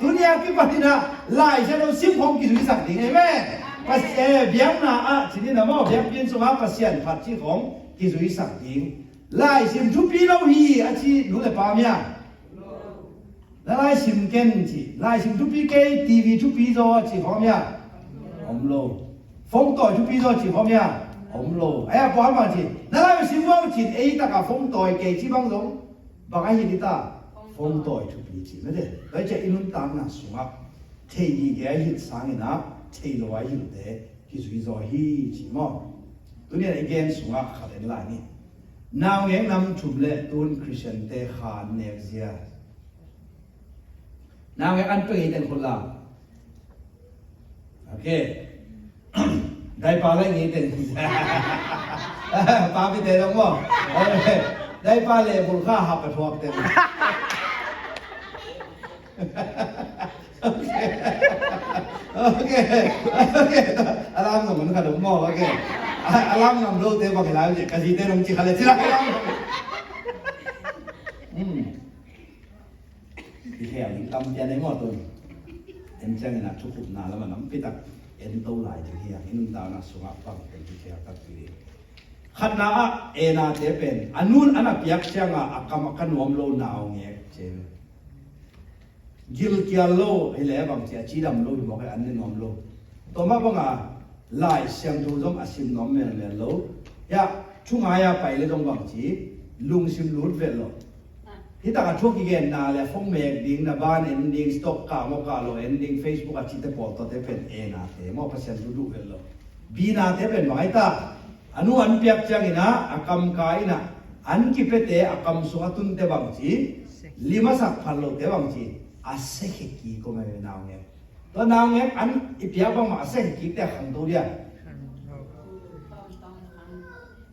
Tuni a kipan in ah Lai Siangtho sim khawng kizuisak ding. Amen. Pas, eh, biakna ah ci ding a maw, biakpiak sungah Pasian phat cih khawng kizuisak ding. Lai sim thupi lo hi a ci nu le pa mia. Na lai sim ken ci, lai sim thupi kei, T V thupi zaw ci khawm hia? Om lo. Phone tawi thupi zaw ci khawm hia? Om lo. Ahi a pua bang ci, na lai sim bang ci, ei taka phone tawi kei ci bang zong bang a hi dita? Phone tawi thupi ci mete. Tua ciah i nuntakna sungah thei gige a hilh sangin ah thei lo a hilhte kizui zaw hi ci maw? Tuni a i gen sungah khat en lai ni. Naungek nam thum le tun Christian te kha an nek zia. Naungek an peng i teng khut la. Ok. Daipa le ngi teng. Papi te dong maw? Ok. Daipa le bul kha hap a thuak teng. Ok. Ok. Ok. Alam ngam mun kha dong maw? Ok. Alam ngam lo te bang lai je. Ka zi te dong ci kha le ci la alam. Hmm. Hi hel ding tam pian ei maw tun. En ciangin a thukhupna lam a nampi tak en to lai ding hi a, i nuntakna sungah pang pen hi hel takpi ding. Khatna ah enate pen a nun an a piak cianga a kam a ka nuam lo naungek ci. Gilkial lo hi le bang ci a cidam lo hi mawk e, an ne nuam lo. Tua mah banga Lai Siangtho zong a sim nuam melmel lo. Hia, thungai a pai le zong bang ci, lungsim lut vet lo. Hi taka thu kigenna le phone mek ding, na ban en ding, stock kah maw kah lo en ding, Facebook a cite pawl tawte pen enate maw, Pasian thu duh vet lo. Binate pen bang ai ta? A nu an piak ciangin ah a kam ka in ah an kipete a kam sung a tunte bang ci, lim a sak phat lote bang ci, a sekhe kik om e naungek. Tua naungek an i piak bangmah a sekhe kikte khangto dia.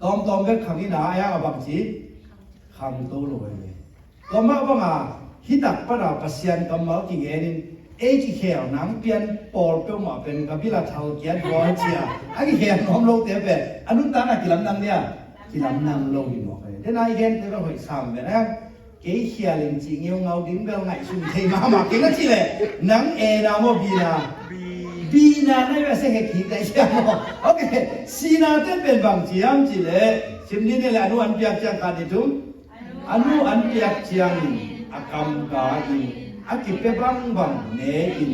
Tawmtawm bek khang in ah a bang ci, khangto lo e. Tua mah banga hi tak pana Pasian kammal kigenin ei kikhel nang pian pawl peuhmah pen ka bil a thal kiat bawl cia a kikhel nuam lote pen a nuntakna kilamdang dia, kilamdang lo hi mawk e. Dena i gente bel hoih sam ve na. Kei khial in cih ngeungau ding bel ngaihsun thei mahmah kei na cih leh nang ena maw bina? Bina na i bia se he kik na i sia maw? Ok, sinate pen bang ciam cih leh sim ni ne leh a nu an piak ciang khat ni tum. A nu an piak ciangin a kam ka in a kipe bangbang ne in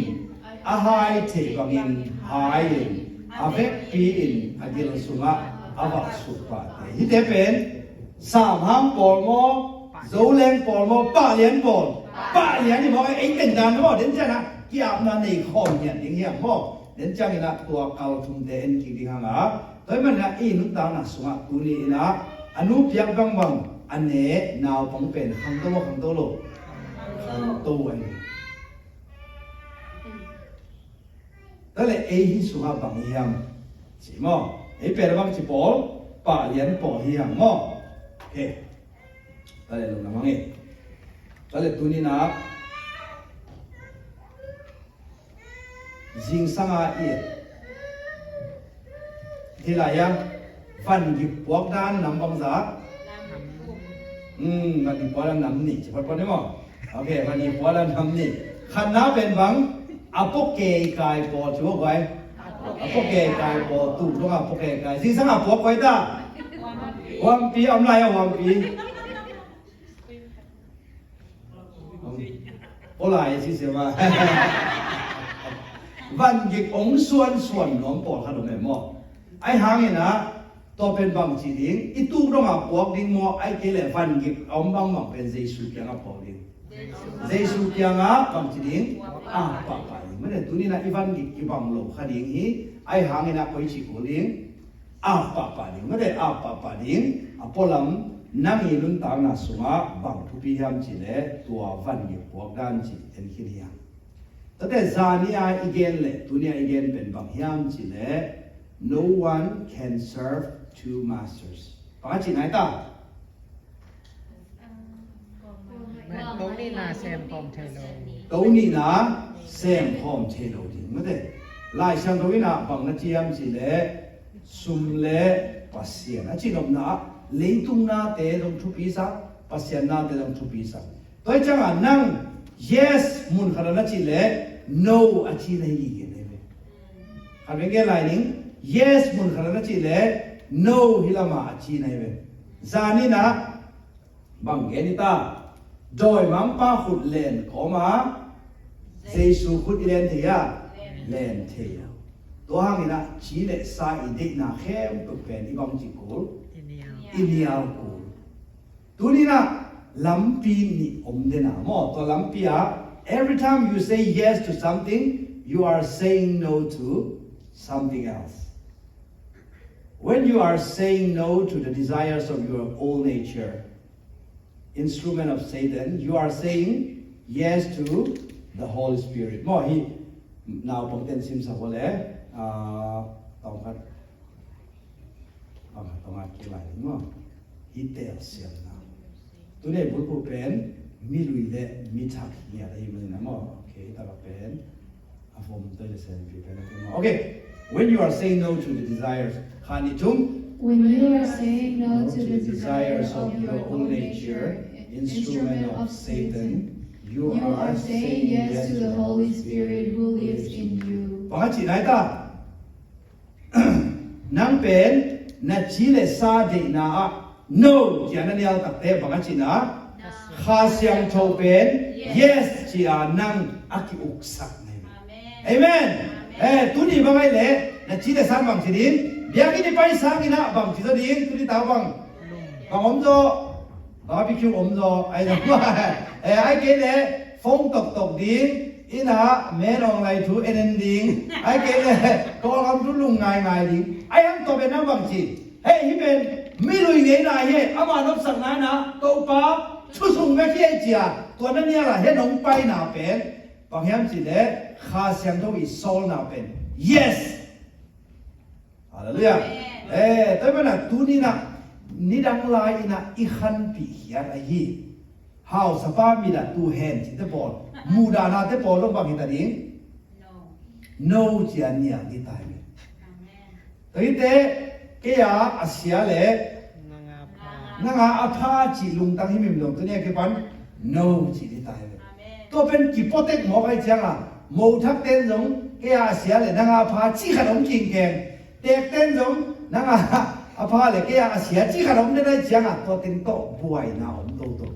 a hai theih bangin hai in a vekpi in a gil sungah a vak suk pahte. Hihte pen Sam hang pawl maw, Zoleng pawl maw, Pahlian pawl? Pahlian hi maw, ei teng dan maw, den ciang a kiapna nei khawm hian ding hiam maw? Den ciangin a tua kal thumte en kik ding hang a. Tua hi manin a i nuntakna sungah tuni in a a nu piak bangbang a ne naupang pen khangto maw, khangto lo? Khangto ahi. Tua leh ei hi sungah bang hiam ci maw? Ei pen a bang ci pawl, Pahlian pawl hi hang maw? He. Tua leh lungdam hang e. Tua leh tuni in a zingsang a i hi lai a, van gik puak dan nam bangzah? Hmm, van gik puak dan nam nih ci photphot ni maw? Ok, van gik puak dan nam nih. Khatna pen bang? A pua keikai pawl ci maw guai? A pua keikai pawl, tu dong a pua keikai. Zingsang a puak guai ta? Huampi, a om lai a huampi. Aw lai si se ma. Van gik ong suan suan nuam pawl khat om e maw? Ai hangin a tua pen bang ci ding, i tuk dong a puak ding maw, ai kei leh van gik a om bangbang pen Jesu kiang a puak ding. Jesu kiang a bang ci ding, a pahpah ding. Mane tuni in a i van gik kibang lo kha ding hi, ai hangin a koi ci kul ding. A pahpah ding, mate a pahpah ding, a pualam nang i nuntakna sungah bang thupi hiam cih leh tua van gik puak dan cih en khin hiam. Tate zani a i gen leh tuni a i gen pen bang hiam cih leh no one can serve two masters. Bang a cih nai ta? To nihna sem khawm thei lo. To nihna sem khawm thei lo ding mate. Lai Siangtho in a bang na ci hiam cih leh sum le Pasian a ci nopna ah leitung nate zong thupi sak, Pasian nate zong thupi sak. Tua hi ciangah nang yes mun khat a na cih leh no a ci na hi gige na hi ve. Khat veng gen lai ning, yes mun khat a na cih leh no hi lamah a ci na hi ve. Zani in a bang gen hi ta? Dawimangpa khut len kawma Jesu khut i len thei a, len thei a. Tua hangin ah ci le sa i deihna khempeuh pen i bang ci kul, i nial kul. Tuni-in ah lampi nih om den a maw. Tua lampi ah, every time you say yes to something, you are saying no to something else. When you are saying no to the desires of your old nature, instrument of Satan, you are saying yes to the Holy Spirit. Maw, hih naupang ten simsak uh leh, ah, tawmkhat, tawmkhat, tawmkhat kilai ding maw. Hih telsiamna. Tuni bulphuh pen milui le mithak ngiat ahih manin ah maw. Okay, hih takah pen a vom toi le sen pi pen a vom. Okay. When you are saying no to the desires, khan i tum. When you are saying no to the desires of your own nature, instrument of Satan, you are saying yes to the Holy Spirit who lives in you. Bang a ci nai ta. Nang pen na ci le sa deihna ah no ci-a na nial takte bang a cihna, Kha Siangtho pen yes ci-a nang a ki-uksak na hi. Amen. Eh, tuni bang ai le na ci le sa bang ci ding, biakinn i pai sangin ah bang ci zaw ding, tuni ta bang, bang om zaw. Barbecue om zaw, ai zaw. Eh, ai kei le phone toktok ding, inn ah men awng lai thu en en ding, ai kei le Kawlgam thu lung ngaingai ding. Ai hang tawh pen nang bang ci. Hei, hih pen milui ngeina hi, ama nopsakna in ah Topa thu sung bek hi ci-a tua na nial a hih nong paina pen bang hiam cih leh Kha Siangtho i sawlna pen yes. Halleluiah. Amen. Eh, tua hi manin ah tuni-in ah nidang lai-in ah i khanpih khiat ahi. Hausapa mit ah tu hen cihte pawl, muhdahna te pawl dong bang hi ta ding? No. No ci-a nial ding ta hi. Amen. Tua hi teh, kei a a sia le nang a a pha cih lungtang himhim dong tuni a kipan no cih ding ta hi. Amen. Tua pen kipotek mawk ahih ciangin, mo thak ten zong kei a a sia le nang a a pha cih khat om kingkeng. Tek ten zong nang a a pha le kei a a sia cih khat om den ahih ciangin, tua teng tawh buaina om toto.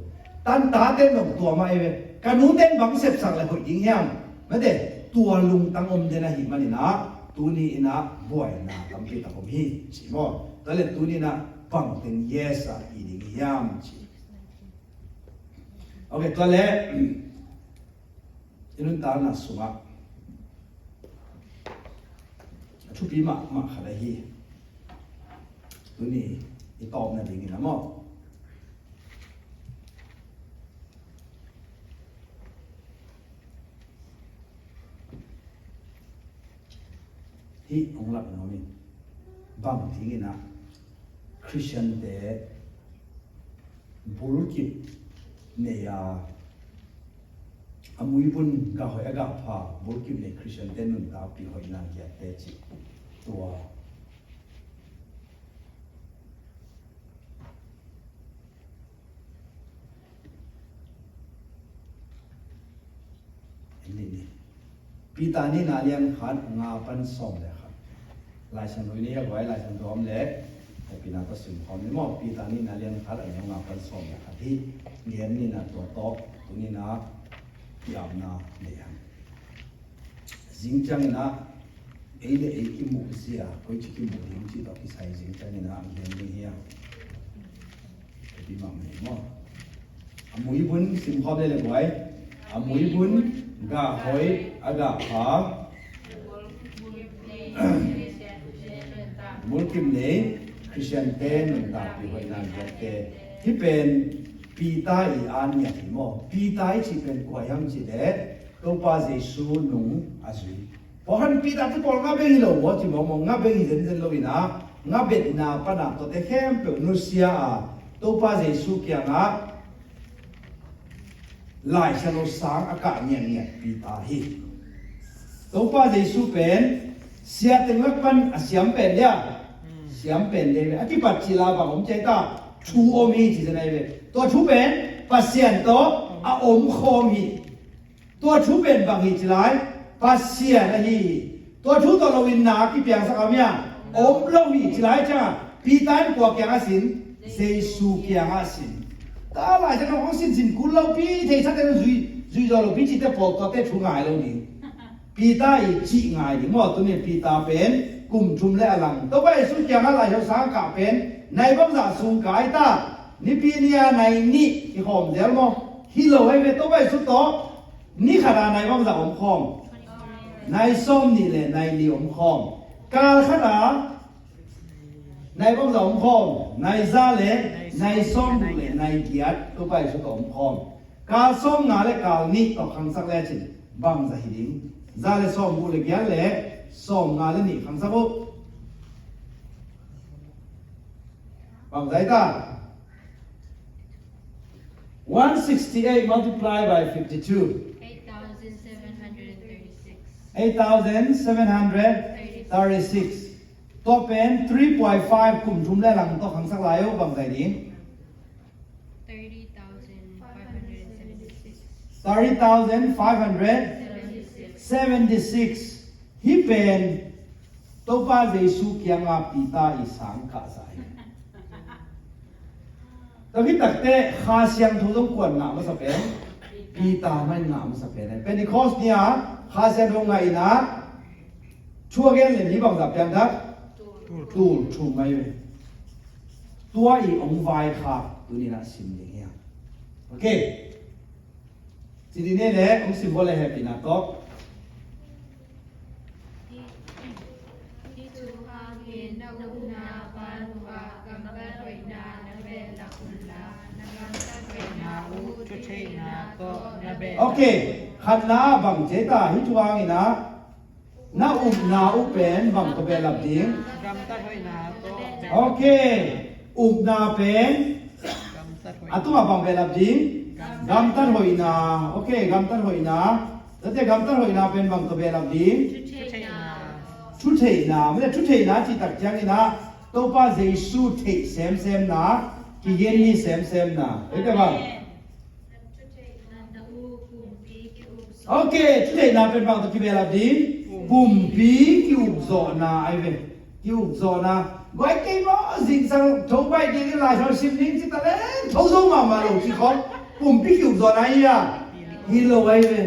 Tanta ten zong tua mah ei ve. Ka nu ten bang sepsak le hoih ding hiam? Mate, tua lungtang om den ahih manin ah tuni-in ah buaina tampi tak om hi ci maw. Tua le tuni-in ah bang teng yes ah hi ding hiam ci. Ok, tua le i nuntakna sungah a thupi mahmah khat ahi. Tuni i tawpna dingin ah maw, hih hong lak nuam ing. Bang dingin ah Khristiante bulkip nei a, a muibun gah hoih a gah pha bulkip nei Khristiante nuntakpih hoihna giatte cih tua. Peter nihna lian khat nga pan sawm le khat. Lai Siangtho i nei a guai, Lai Siangtho om le hehpihna tawh simkhawm ni maw. Peter nihna lian khat a neu nga pan sawm le khat hi. Gen ni-in ah tua tawh tuni-in ah ki-apna nei hang. Zing ciangin ah ei le ei kimuh zia, koici kimuh ding cih tawh kisai zing ciangin ah gen ding hi a. Ka pi mahmah hi maw. A muibun simkhawm le le buai. A muibun gah hoih a gah pha bulkip nei Khristiante nuntakpih hoihna giatte. Hih pen Peter i an ngiat hi maw. Peter i cih pen kua hiam cih leh Topa Jesu nung a zui. Pawlkhat in Peter te pawl nga beng hi lo maw ci maw, nga beng hi zenzen lo-in ah, nga betna pan ah tuate khempeuh nusia a, Topa Jesu kiangah Lai Siangtho sang a kah ngiatngiat Peter hi. Topa Jesu pen sia teng lak pan a siam pen dia, siam pen dia ve. A kipat cil a bang om ci ai ta, thu om hi ci zen ai ve. Tua thu pen Pasian tawh a omkhawm hi. Tua thu pen bang hi ci lai, Pasian ahi hi. Tua thu tawh loin na kipiangsak a mia om lo hi ci lai ciangah Peter in kua kiangah sin? Jesu kiangah sin. Ta Lai Siangtho hong sinsin kul lo pi, thei sa te zui, zui zo lo pi ci te pawl tua te thu ngai lo ding. Peter i cih ngai ding maw, tuni Peter pen kum thum le a lang. Topa Jesu kiangah Lai Siangtho sang kah pen nai bangzah sung kai ta, nipi ni a nai nih i khawm zel maw? Hi lo ahi ve, Topa Jesu tawh ni khat a nai bangzah om khawm? Nai sawm nih le nai li om khawm. Kal khat a nai bangzah om khawm? Nai za le nai sawm guk le nai giat Topa Jesu tawh om khawm. Kal sawm nga le kal nih tawh khangsak le cin bangzah hi ding? Za le sawm guk le giat le sawm nga le nih khangsak uh. Bangzah hi ta? One sixty-eight multiply by fifty-two. Eight thousand seven hundred and thirty-six. Eight thousand seven hundred thirty-six. Tua pen three point five kum thum le lang tawh khangsak lai uh, bangzah hi ding? Thirty thousand five hundred seventy-six. Thirty thousand five hundred seventy-six. Hih pen Topa Jesu kianga Peter i sang kah sa hi. Tua hi takte Kha Siangtho zong kuan ngah masa pen? Peter mah in ngah masa pen. Pentecost ni a Kha Siangtho ngah in a, thu a gen le ni bangzah piang tak? Tul thum mai ve. Tua i ong vaikhak tuni na sim ding hi a. Ok. Ci ding ni le ong sim bawl le hehpihna tawh. Ok, khatna ah bang ci ta, hih thu hangin ah na upna uh pen bang tawh behlap ding? Gamtat hoihna tawh. Ok, upna pen a tungah bang behlap ding? Gamtat hoihna. Ok, gamtat hoihna. Tate gamtat hoihna pen bang tawh behlap ding? Thutheihna. Thutheihna. Mate thutheihna cih tak ciangin ah Topa Jesu theih semsemna, kigen ni semsemna. Tate bang? Ok, thutheihna pen bang tawh kibehlap ding? Pumpi kiukzawhna ahi ve. Kiukzawhna. Guai kei maw zingsang tho baih dingin Lai Siangtho sim ding ci ta leng tho zo mahmah lo ci khawng pumpi kiukzawhna ahi a? Hi lo ahi ve.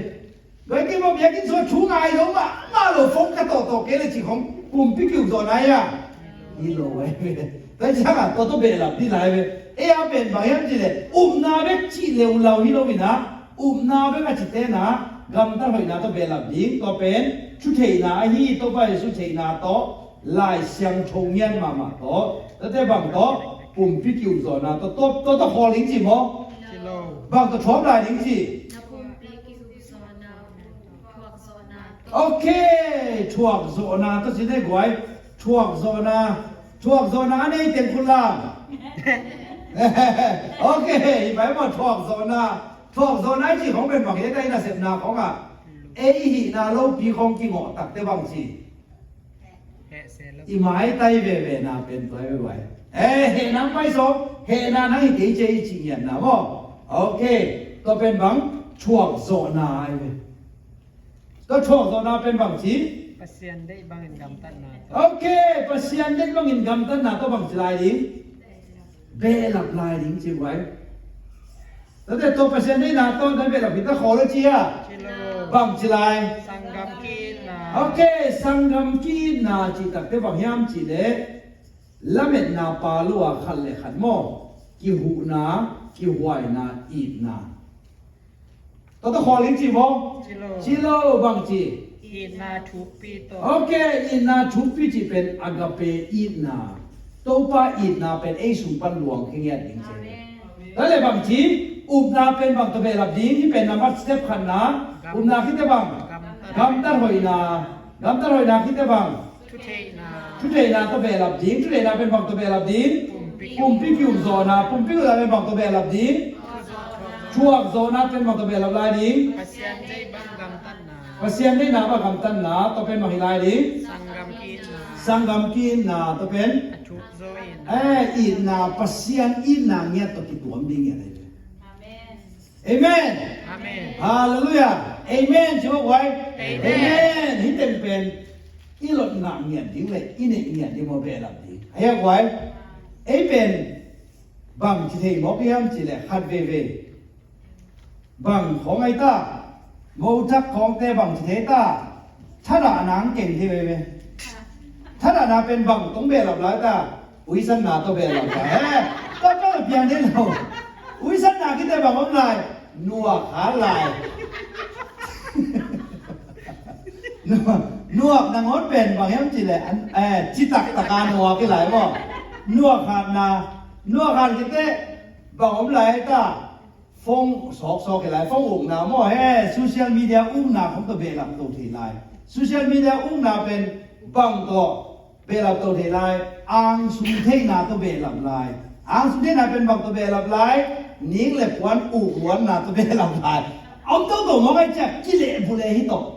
Guai kei maw biakinn sungah thu ngai zo mahmah lo, phone ka tawhtawh kei le ci khawng pumpi kiukzawhna ahi a? Hi lo ahi ve. Tua ciangah tua tawh behlap ding lai ve. Ei a pen bang hiam cih leh upna bek cih leulau hi lo in ah, upna bek a cite in ah gamtat hoihna tawh behlap ding. Tua pen thutheihna ahi, Topa Jesu theihna tawh, Lai Siangtho ngiat mahmah tawh, tate bang tawh? Pumpi kiukzawhna tawh. Tua, tua tawh khawl ding ci maw? Bang tawh thuak lai ding ci? Ok, thuakzawhna tawh ci ne guai. Thuakzawhna. Thuakzawhna a nei teng khut lam. Ok, hi pai maw thuakzawhna. Thuakzawhna i cih khawng pen bang hi ta, i nasepna khawngah ei hihna lopi khawng kingawh takte bang ci? I maitai vevena pen tua hi ve guai. Eh, hehna pai sawm, hehna nang hi kei ci i cih ngiatna maw? Ok, tua pen bang? Thuakzawhna ahi ve. Tua thuakzawhna pen bang ci? Pasian deih bangin gamtatna tawh. Ok, Pasian deih bangin gamtatna tawh bang ci lai ding? Behlap lai ding ci guai. Tate tua Pasian deihna tawh na behlap hi ta khawl a ci a? Bang ci lai? Sanggam ki-itna. Ok, sanggam ki-itna cih takte bang hiam cih leh lametna pa lo a khat le khat maw, kihuhna, kihuaina, itna. Tua tawh khawl ding ci maw? Ci lo. Ci lo, bang ci? Itna thukpi tawh. Ok, itna thukpi cih pen agape itna. Topa itna pen ei sung pan luang khingiat ding ci. Amen. Tua leh bang ci? Upna pen bang tawh behlap ding? Hih pen nambat step khatna. Upna khit teh bang? Gamtat hoihna. Gamtat hoihna khit teh bang? Thutheihna. Thutheihna tawh behlap ding. Thutheihna pen bang tawh behlap ding? Pumpi. Pumpi kiukzawhna. Pumpi kiukzawhna pen bang tawh behlap ding? Thuakzawhna. Thuakzawhna pen bang tawh behlap lai ding? Pasian deih bang gamtatna. Pasian deihna bang gamtatna. Tua pen bang hi lai ding? Sanggam ki-itna. Sanggam ki-itna. Tua pen? A thuk zaw itna. Eh, itna, Pasian itna ngiat tawh kituam ding ngiat ahi ve. Amen. Amen. Amen. Halleluiah. Amen ci maw guai? Amen. Amen. Hih teng pen i lot ngah ngiat ding le i neih ngiat ding maw, behlap ding. Ahi a guai? Ei pen Bang ci thei mawk hiam cih leh khat veve. Bang khawng ai ta, mothak khawngte bang ci thei ta, thadah nang keng thei veve. Thadah na pen bang tawh behlap lai ta, uisanna tawh behlap lai. He, tawh tawh piang thei lo. Uisanna khit teh bang om lai, nuak khat lai. Nuak, nuak nangawn pen bang hiam cih leh, an, eh, citak taka nuak hi lai maw. Nuak khatna, nuak khat khit teh bang om lai ta. Phone sawksawk hi lai, phone ukna maw he, social media ukna khawng tawh behlap to thei lai. Social media ukna pen bang tawh behlap to thei lai, angsung theihna tawh behlap lai. Angsung theihna pen bang tawh behlap lai, ning le puan uk luanna tawh behlap lai. A om toto mawk ai ciah, kileh buleh hi tawh.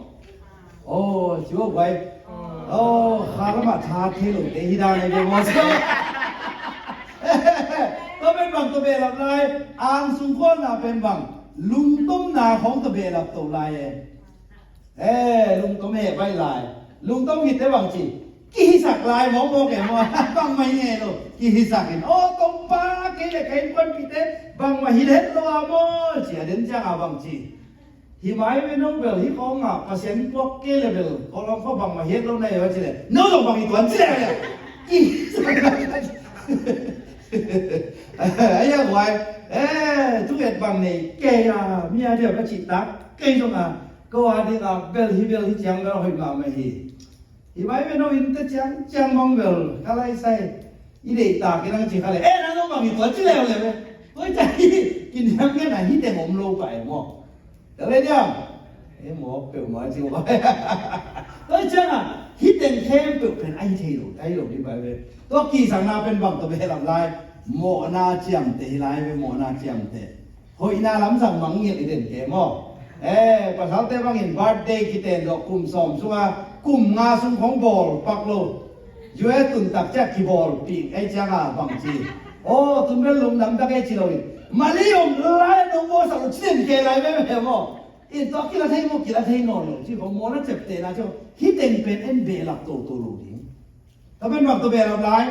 Aw, ci uh guai. Aw, kha lamah tha thei lote hi dan ahi ve maw. Tua pen bang tawh behlap lai, angsung khualna pen bang, lungtomna khawng tawh behlap to lai e. Eh, lungtom heh baih lai. Lungtom khit teh bang ci, kihisak lai mawkmawk e maw. Bangmah hi ngei lo, kihisak in. Aw, Topa, kei le ka innkuanpihte bangmah hi het lo a maw, ci a den ciang a bang ci. Hi mai ve no bel, hi khawng ah Pasian puak kei le bel, kawlawm khawng bangmah hi het lo na hi va ci le, no zong bang hi tuan ci le bel. Kihisak. Ai a guai, eh, thunget bang nei kei a, mi a dia ka cih tak kei zong a, ko a ding a bel hi bel hi ciang bel hoih mahmah hi. Hi mai ve no in te ciang ciang bang bel ka lai sai. I deih tak in ang ci kha le, eh, nang zong bang hi tuan ci leuleu ve. Tua ciang hi, kiniam ngen a hi teng om lo pah e maw. Ka le diam? E, mawk peuhmah ci uh. Tua ciang a, hih teng khempeuh pen a hi thei lo, a hi lo ding pai ve. Tua kisakna pen bang tawh behlap lai, mawhna ciamteh hi lai ve, mawhna ciamteh. Hoihna lamsang mangngilh i den ke maw. E, pasalte bangin birthday kiten zawh kum sawm sunga, kum nga sung khong bawl pak lo. U S tun tak ciah kibawlpih ei cianga bangci. Aw, tun bel lungdam tak ei ci loin. Mali om lai nong bawlsak lo ci den ke lai veve maw. In tua kila thei maw, kila thei nawn lo ci ko maw na ceptehna ci ko. Hih teng pen en behlap toto lo ding. Tua pen bang tua behlap lai,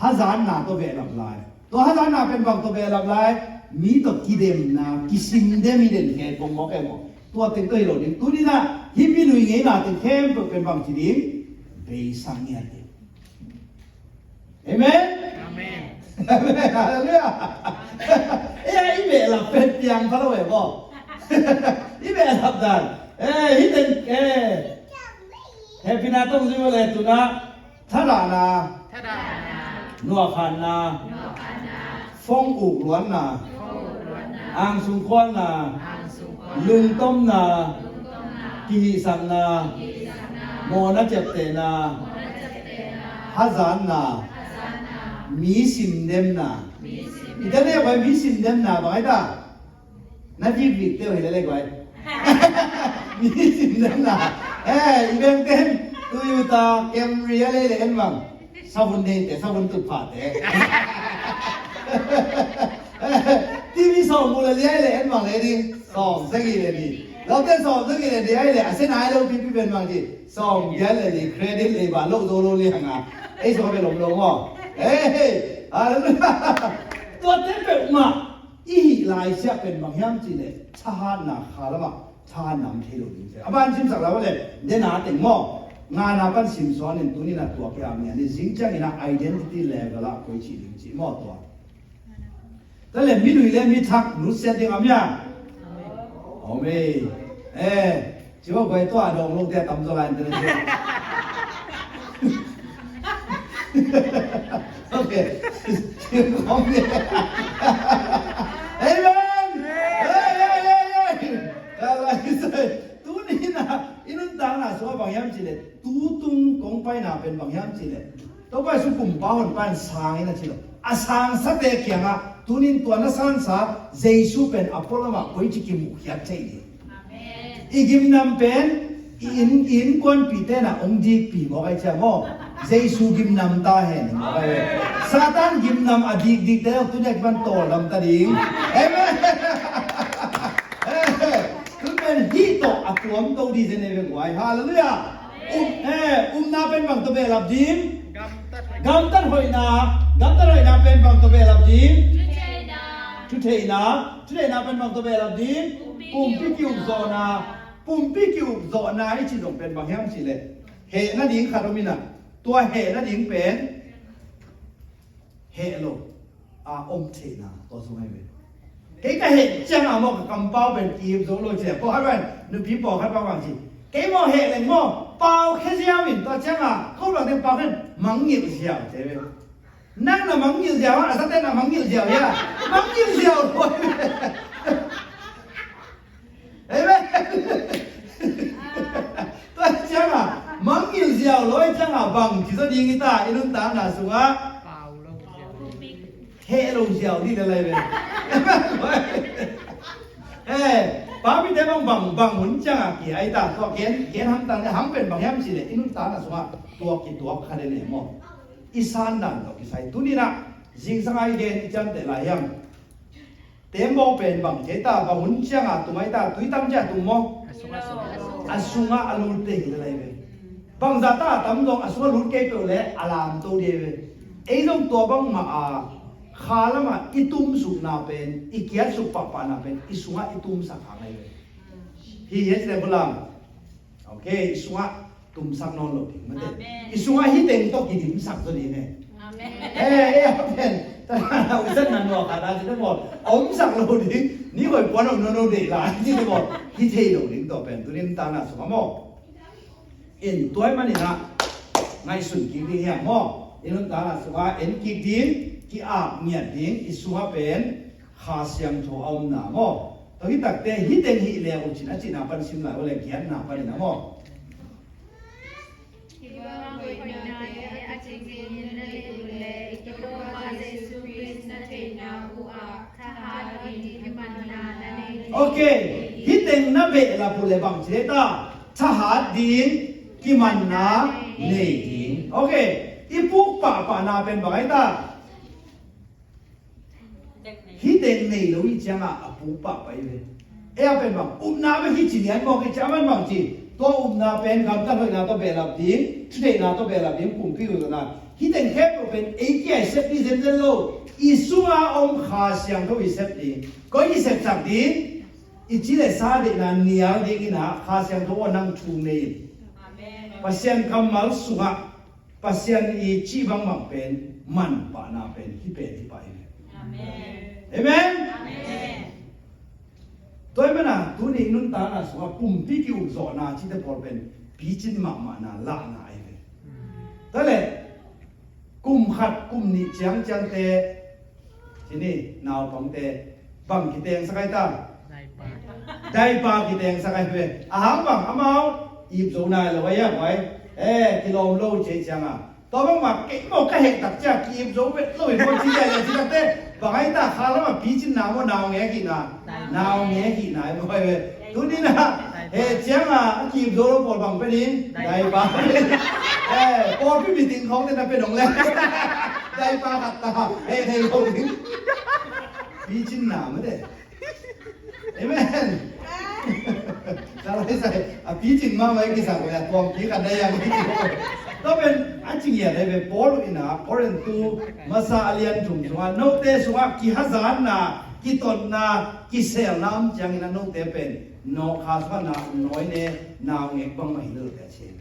hazatna tua behlap lai. Tua hazatna pen bang tua behlap lai, mi tua kidemna, kisimdem i den ke kong maw ke maw. Tua teng tua hi lo ding. Tuninah, hih minui ngeina teng khempeuh pen bangci ding. Beisak ngiat ding. Amen? Amen. Amen. Hallelujah. Eh, i behlap pen piang pha lo eh, maw. I behlap dan. Eh, hih teng, eh. Happy na tong zui le tuna. Thadahna. Thadahna. Nuakhanna. Nuakhanna. Fong uk luanna. Fong uk luanna. Angsung khualna. Angsung khualna. Lungtomna. Lungtomna. Kihisakna. Kihisakna. Mawhna ciaptehna. Hazatna. Mi simdemna. I ta ne bai mi simdemna bang ai ta. Na vikvik teu hi lele guai. Mi simdemna. Eh, i beng ten Toyota Camry a lele en bang. Savun dei te, savun tut pha te. T V sawm mu le li ai le en bang le ding. Sawm sagi le di. Lo te sawm sagi le di ai le a sen ai lo pipi ben bang di. Sawm giat le di credit le ba lo zo lo liang a. Ei sawm be lom lo maw. Ei, hallelujah. Tua te peuhmah i hih laisiah pen bang hiam cih le thahatna kha lamah thahatna om thei lo ding. A ban simsak lo le dena teng maw. Ngana pan simsuan in tunin a tuak ia mi a ni zing ciangin a identity level ah koi cih ding cih maw tua. Tua le minui le mi thak nusiat ding a mia. Amen. Eh, ci va guai tua dong lo te tam zo lai internet. Okay. Amen. Hey, hey, hey, hey. Ka lai sai. Tunin a i nuntakna sua bang hiam cih le. Tutung kong paina pen bang hiam cih le. Topa Jesu kumpa honpa in sang in a ci lo. A sangsate kiangah tunin tua na sansa Jesu pen a pualamah koici kimuhkhiat thei ding. I gimnam pen i inn, i innkuanpihte na ong dikpi mawk ai cia maw. Jesu gimnam ta hen mawk ai. Satan gimnam a dikdikte zong tuniak kipan tawldam ta ding. Amen. Tun pen hih tawh a tuamto ding zen ei ve guai. Halleluiah. Um, eh, umna pen bang tawh behlap ding? Gamtat hoihna, gamtat hoihna pen bang tawh behlap ding? Theihna, thutheihna pen bang tawh behlap ding? Pumpi ki-ukzawhna. Pumpi ki-ukzawhna i cih zong pen bang hiam cih leh, heh nading khat om in ah, tua heh nading pen heh lo a om theihna, tua zong ahi ve. Kei ka heh ciangin maw, ka kampau pen ki-ip zo lo ci leh, pawlkhat pen, nupi pawlkhat pen bang ci, kei maw heh leng maw, pau khia ziau in, tua ciangin ko lawng teng pau khia in, mangngilh ziau ci ve. Nang na mangngilh ziau a, a zaten na mangngilh ziau hia? Mangngilh ziau lo. Amen. Tua ciangin mangngilh ziau lo ciangin bang ci zaw ding i ta, i nuntakna sungah? Heh lo ziau ding le lai ve. Eh, papite bang, bang, bang hun ciangin ki-ai ta, tua gen, gen hamtang le hang pen bang hiam cih leh, i nuntakna sungah tua kituak kha le le maw, i san dan tawh kisai. Tuni-in ah, zingsang a i gen i ciamteh lai hiam? Teembaw pen bang ci ta, bang hun ciangin tum ai ta, tui tam ciang tum maw? A sungah, a sungah. A sungah a lutte hi le lai ve. Bangzah ta a tam zong a sungah lut kei peuh leh a lamto ding ve. Ei zong tua bangmah a, kha lamah i tumsukna pen, i kiatsuk pahpahna pen i sungah i tumsak hang lai ve. Hi hi a ci le bulam. Ok, i sungah tumsak nawn lo ding mate. Amen. I sungah hih teng tawh kidimsak zaw ding e. Amen. Eh, eh, amen. Tana usan na nuak khat a ci te maw, a omsak lo ding. Ni hoi puan om nawn lo deih lai ci te maw, hi thei lo ding, tua pen tuni nuntakna sungah maw. In tua ahih manin ah ngaihsun kik ding hiam maw. I nuntakna sungah en kik ding, ki-ap ngiat ding, i sungah pen Kha Siangtho a omna maw. Tua hi takte, hih teng hi leh uh cin a cihna pan sim lai uh leh giatna panin ah maw. Hih bang hoihnate a cing dingin na neih uh leh i Topa Jesuh Khrist na theihna uh ah thahat ding kimanna na nei ding. Ok, hih teng na behlap uh leh bang ci leh ta, thahat ding kimanna nei ding. Ok, i puk pahpahna pen bang ai ta? Hih teng nei lo i ciangin a puk pahpah i ve. E a pen bang, upna bek hi ci lian mawk i ciangin a man bang ci. Tua upna pen gamtat hoihna tawh behlap ding, thutheihna tawh behlap ding, pumpi uh tawh na. Hih teng khempeuh pen ei kia i sep ding zenzen lo. I sunga om Kha Siangtho i sep ding. Koi i sepsak ding? I ci le sa deihna nial dingin ah Kha Siangtho aw nang thu nei in. Amen. Pasian kammal sungah Pasian i cih bangbang pen manpahna pen hih pen hi pah hi. Amen. Amen. Amen. Tua ahih manin tuni nuntakna sungah pumpi ki-ukzawhna cihte pawl pen picin mahmahna lahna ahi ve. Tua leh kum khat kum nih ciangciangte Cini, naupangte bang kitengsak ai ta? Daipa. Daipa kitengsak ai ve. A hang bang amau ip zo nai lo ai a, vai. Eh, kilawm lo ci ciangin. Tua bangmah kei maw ka heh tak ciang ki-ip zo vet lo in maw ci ai a ci takte. Bang ai ta kha lamah picin na maw naungek hihna. Naungek hihna ai maw ai ve. Tuni na, heh ciangin a ki-ip zo lo pawl bang pia ding? Daipa. Daipa. Eh, pawlpi meeting khawngte na pia dong le. Daipa khat ta, heh thei lo ding. Picin na mah de. Amen. Sa lai sai, a picin mahmah i kisak le a tuampi khat dai a picin. Tua pen a ci ngiat ai ve, Paul in a Korintu masa a lian thum sungah, note sungah kihazatna, kitotna, kiselna om ciangin a note pen nawh kha sungah na nawine, naungek bangmah hi lo te a ci.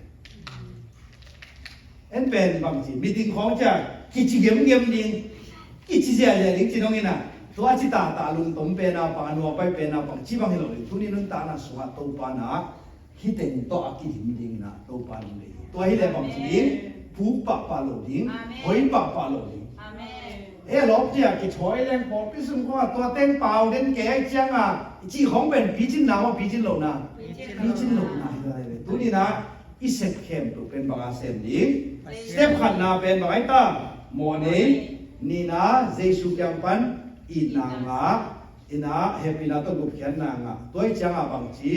En pen bang ci, meeting khawng ciang kici gemgem ding, kici ziahziah ding ci dongin a, tua ci tahtah lungtom pen a pang, a nuapai pen a pang ci bang hi lo ding. Tuni nuntakna sungah Topa na hih teng tawh a kidim dingin a Topa nung ding. Tua hi leh bang ci ding, puk pahpah lo ding, hoi pahpah lo ding. Amen. E lawp cia kithawi leng pawlpi sung khawng a tua teng pau den kei ai ciangin i cih khawng pen picin na maw picin lohna? Picin. Picin lohna hi lai ve. Tuni na i sep khempeuh pen bang a sem ding? Step khatna pen bang ai ta? Mawhnei. Nihna, Jesu kiang pan itna ngah. Ina hehpihna tawh gupkhiatna ngah. Tua hi ciangin bang ci?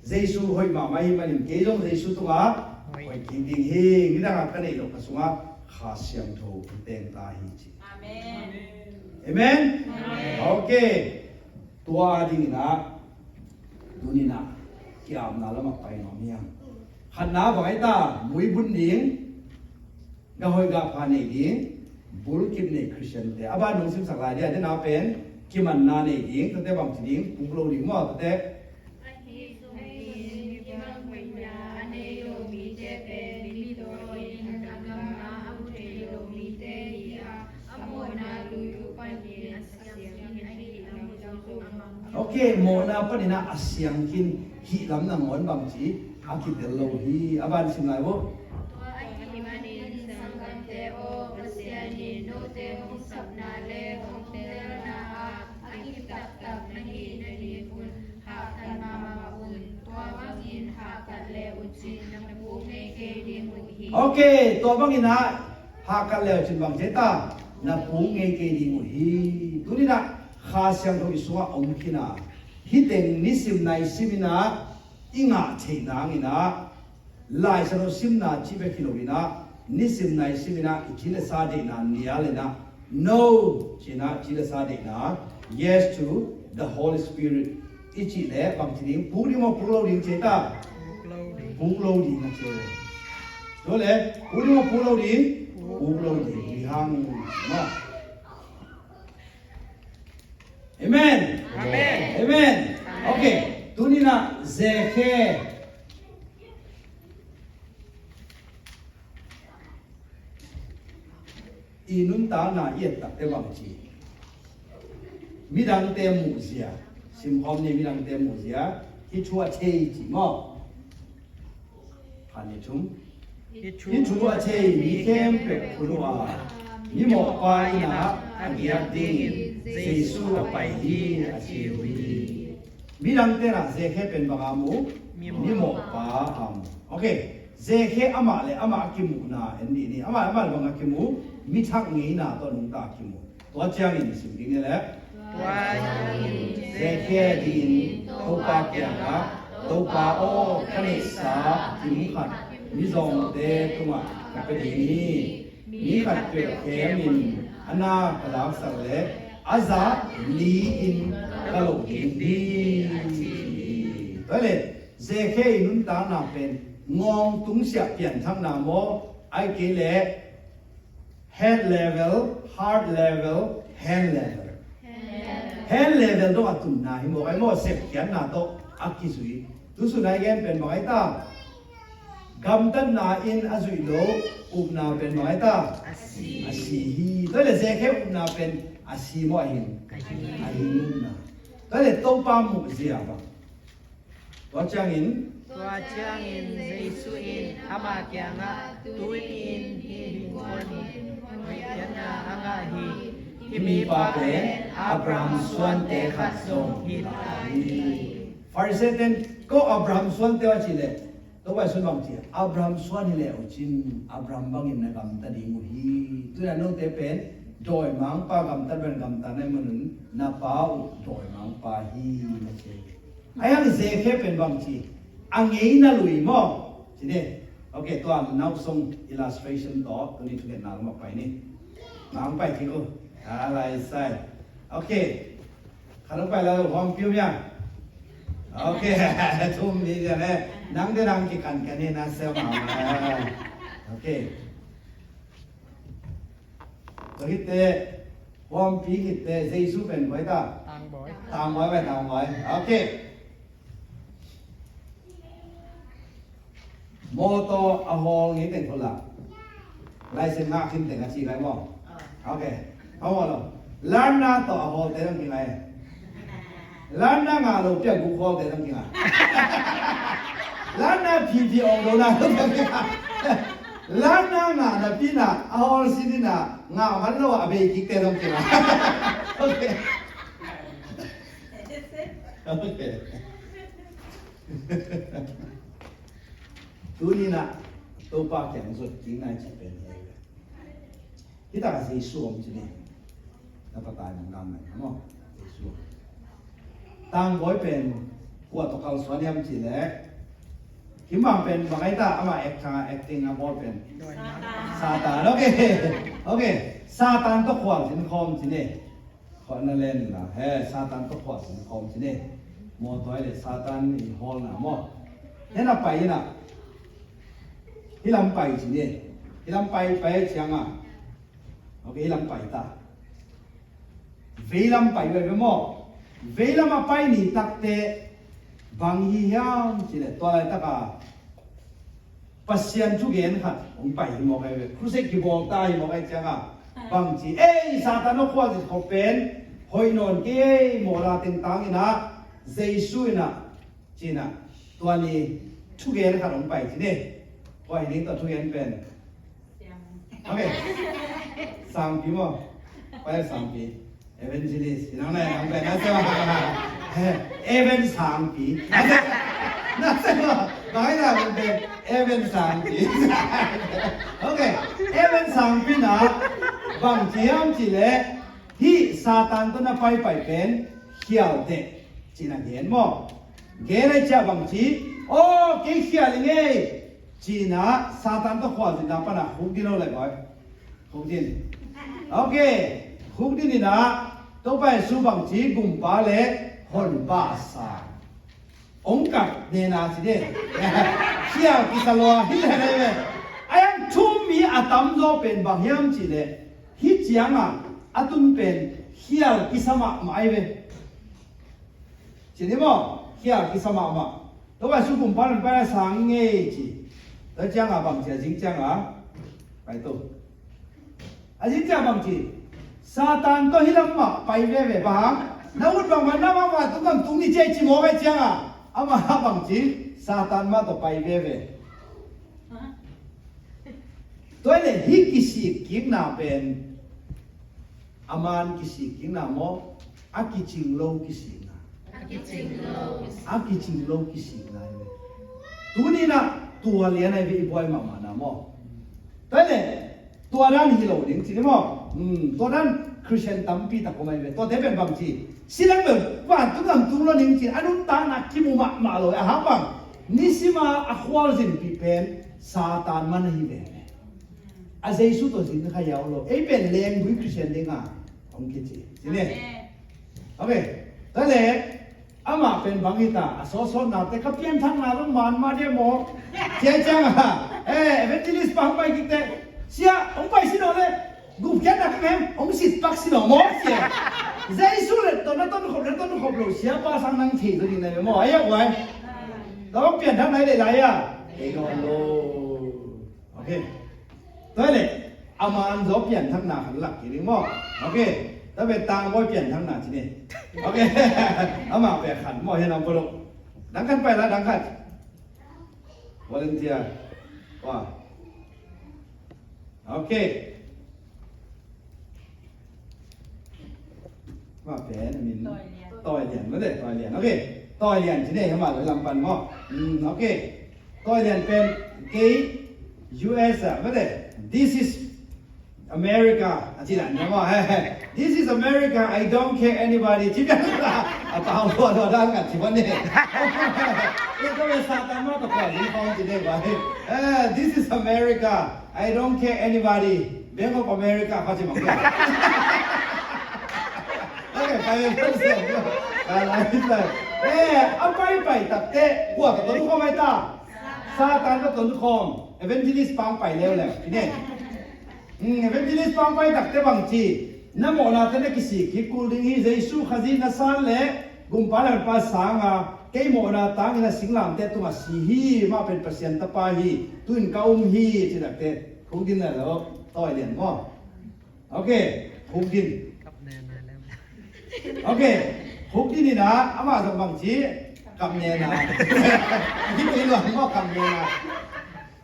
Jesu hoih mahmah hi manin kei zong Jesu tungah hoih kik ding hi. Nidangin ka neih loh ka sungah Kha Siangtho hong teng ta hi ci. Amen. Amen? Amen. Ok. Tua dingin ah, tuni-in ah, ki-apna lamah pai nuam hi hang. Khatna bang ai ta, muibun ding, gah hoih gah pha nei ding, bulkip nei Khristiante. A ban nong simsak lai ding a, dena pen, Kimanna nei ding, tate bang ci ding, puk lo ding maw, tate. Ahi zongin hih bang hoihna a nei lo mite pen mi tawh in a gamla a mu thei lo mite hi a, a mawhna lui uh panin a siang khin ahih lam zong amah. Ok, mawhna panin a siang khin hih lam nangawn bang ci a kitel lo hi, a ban sim lai uh. Tua ahih manin sanggamte aw, Pasian in note hong sapna le hong telna ah a kiptaktak na hih na ding un hahkat mahmah un. Tua bangin hahkat le uh cin na puk ngei kei ding uh hi. Ok, tua bangin ah hahkat le uh cin bang ci ta, na puk ngei kei ding uh hi. Tuni-in ah Kha Siangtho i sungah om khin a, hih teng nisim naisim in ah i ngah theih nang in ah Lai Siangtho simna cih bek hi lo in ah, nisim naisim in ah i ci le sa deihna nial in ah, no ci in ah ci le sa deihna, yes to the Holy Spirit i cih leh bang ci ding, puk ding maw puk lo ding ci ta? Puk lo ding a ci. Tua leh puk ding maw puk lo ding? Puk lo ding hi hang maw. Amen. Amen. Amen. Ok. Tuni-in ah Zekhe i nuntakna i et takte bang ci, midangte muhzia, simkhawm ni, midangte muhzia, hih thu a thei ci maw? Khan ni thum. Hih thu a thei mi khempeuh phun uh a, mimawhpa in ah a giak dingin Jesu a pai hi, a ci uh hi. Midangte in ah Zekhe pen bang a mu? Mimawhpa a mu. Ok. Zekhe amah le amah a kimuhna en dih ni. Amah, amah le bang a kimu? Mi thak ngeina tawh nungta a kimu. Tua ciangin sim ding ni leh. Tua ciangin Zekhe dingin Topa kiangah, Topa aw, ka neihsa a kim khat mizawngte tungah ka pia ding hi. Mi khatpeuh khemin a na ka laksak leh a zah li-in ka loh ding hi, a ci hi. Tua leh Zekhe i nuntakna pen ngawng tungsiah pianthakna maw, ahih kei leh head level, heart level, hand level. Hand level dong a tunna hi maw, ai maw, sepkhiatna tawh a kizui. Tusun a i gen pen bang ai ta? Gamtatna in a zuih lo upna pen bang ai ta? A si. A si hi. Tua leh Zekhe upna pen a si maw, a hing? A hing. A hing upna. Tua leh Topa muhzia bang? Tua ciangin, tua ciangin Jesu in amah kiangah, tu-in hih innkuan in hoihpianna a ngah hi. Hih mipa pen Abraham suante khat zong hi ta hi. Pharisee ten, ko Abraham suante uh a cih leh, Topa Jesu in bang ci a, Abraham suan hi leh uh cin, Abraham bangin na gamta ding uh hi. Tu-in ah note pen dawimangpa gamtat bangin gamta na hih manun na pa uh dawimangpa hi, na ci. Ahi hang Zekhe pen bang ci, a ngeina lui maw? Ci ni. Ok, tua နောက်ဆုံး illustration tawh tuni thungetna lam ah pai ni. Mang pai kik uh. A lai sai. Ok. Khat hong pai lai uh, huampi uh mia. Ok. Thum ni dia ne. Nang de nang kikan kan ni na sel ma. Ok. Tua khit teh, huampi khit teh, Jesu pen koi ta? Tangbawi. Tangbawi, bai tangbawi. Ok. Mawtaw a hawl ngei teng khol la. License ngah khin teng a ci lai maw? Ok. Ka maw lo. Lanna tawh a hawl te dong kingai. Lanna ngah lo pia guk hawl te dong kingai. Lanna phi phi ong lo na lo te dong kingai. Lanna ngah na pi na a hawl si ni na ngah man lo a bei kik te dong kingai. Ok. Ok. Tuni na Topa kiang zot kik nai ci pen hi. Hih takah Jesu om ci ni. Na patai mong dam nai maw? Jesu. Tangbawi pen kua tawh kalsuan hiam ci leh, hih mang pen bang ai ta, ama actor, acting a bawl pen? Satan. Ok. Ok. Satan tawh khual sin khawm ci ni. Khual na len la. He, Satan tawh khual sin khawm ci ni. Mawtaw le Satan i hawlna maw? He na pai ina. Hih lam pai ci ni. Hih lam pai, pai ciangah. Ok, hih lam pai ta. veilam pai uh ahi ve maw. Veilam a pai ni takte bang hi hiam cih leh tua laitaka Pasian thugen khat hong pai hi mawk ahi ve. Crusade kibawl ta hi mawk ahi cianga bang ci, ei, Satan a khualzin khop pen hoih nawn kei, mawhna tengtang inah Jesu inah cinah tua ni thugen khat hong pai ci ne. Kua hi ding tua thugen pen? Okay. Sangpi maw? Pai sangpi. Evangelist. Inang na inang pen na se maw? Evan sangpi. Na se maw? Bang na pen Evan sangpi. Okay. Evan sangpi na bang ci hiam cih leh hih Satan tawh na paipai pen khial teh cih na gen maw? Gen ahih ciah bang ci? Aw, kei khial i ngei. Cih na Satan tawh khualzinna pana khukdin lo lai boy. Khukdin. Okay. Khukdin inah Topa Jesu bang ci? Gumpa le honpa sa. Ong kap nena ci de. Khial kisa lua hi le le. Ayang thu mi a tamzaw pen bang hiam cih leh hih cianga a tun pen khial kisa mahmah ahi ve. Ci ni maw? Khial kisa mahmah. Tua bai su kumpa nan pai a sang ngei ci. Tua cianga bang ci a zing cianga pai tu. A zing cianga bang ci. Satan tawh hih lam mah pai veve bang hang. Na ut bang bang na mah mah tung gam tung ni ci a ci maw pai cianga. Amah bang ci. Satan mah tawh pai veve. Tua hi leh hih kisik kikna pen a man kisik kikna maw? A kicing lo kisikna. A kicing lo kisik. A kicing lo kisikna hi ve. Tuni inah tua lian ahi ve i buai mahmahna maw? Tua hi leh tua dan hi lo ding ci ni maw? Hmm, tua dan Christian tampi tak om ahi ve. Tuate pen bang ci? Silang pen vantung gam tung lo ding ci a nuntakna kimu mahmah lo a hang bang? Nisima a khualzinpih pen Satan man ahi ve. A Jesu tawh zin kha yau lo. Ei pen lenggui Christian dinga hong kici. Ci ne. Amen. Okay. Tua le amah pen bang hita a sawsawtnate ka pianthakna zong man mah dia maw? Cia cianga eh, evangelist pa hong pai kikte sia hong pai si naw le gupkhiatna ka ngem hong sitpak si naw maw sia. Jesu le tawh na tonkhop le tonkhop lo sia pa sang nang thei zaw ding na ve maw? Ai a uai. Tawh pianthakna i deih lai a ei nawn lo. Okay. Tua hi leh a man zaw pianthakna khat lak kik ding maw? Okay. Tua pen tangbawi pianthakna ci ni. Okay. Amah pen khat maw hian ang puluk. Dang khat pai la dang khat. Volunteer. Wa. Okay. Mah pen a min Tawi Lian. Tawi Lian mah de, Tawi Lian. Okay. Tawi Lian ci ne, amah lo lam pan maw? Hmm, okay. Tawi Lian pen kei U S ah mah de. This is America a ci dan maw? This is America, I don't care anybody. Ci dan a pau lo lo dan kan ci maw ne. Eh, ko le Satan maw ko ko ni kong ci de ba. Eh, this is America. I don't care anybody. Bank of America kha ci mawk. Okay, pai pai se. Pai lai pai. Eh, a pai pai takte kua ka tonkhawm ai ta. Satan ka tonkhawm. Evangelist pang pai leuleu. Ine. Hmm, evangelist pang pai takte bang ci. Na mawhna te na kisik kik kul ding hi. Jesu Khazih na san le Gumpa le Honpa sanga kei mawhna tangin a singlamteh tungah si hi, mah pen Pasian tapa hi, tu-in ka um hi, ci takte khukdin le lo, Tawi Lian maw? Okay, khukdin. Okay, khukdin inah amah zong bang ci, kapnena. Hi kei lo maw kapnena.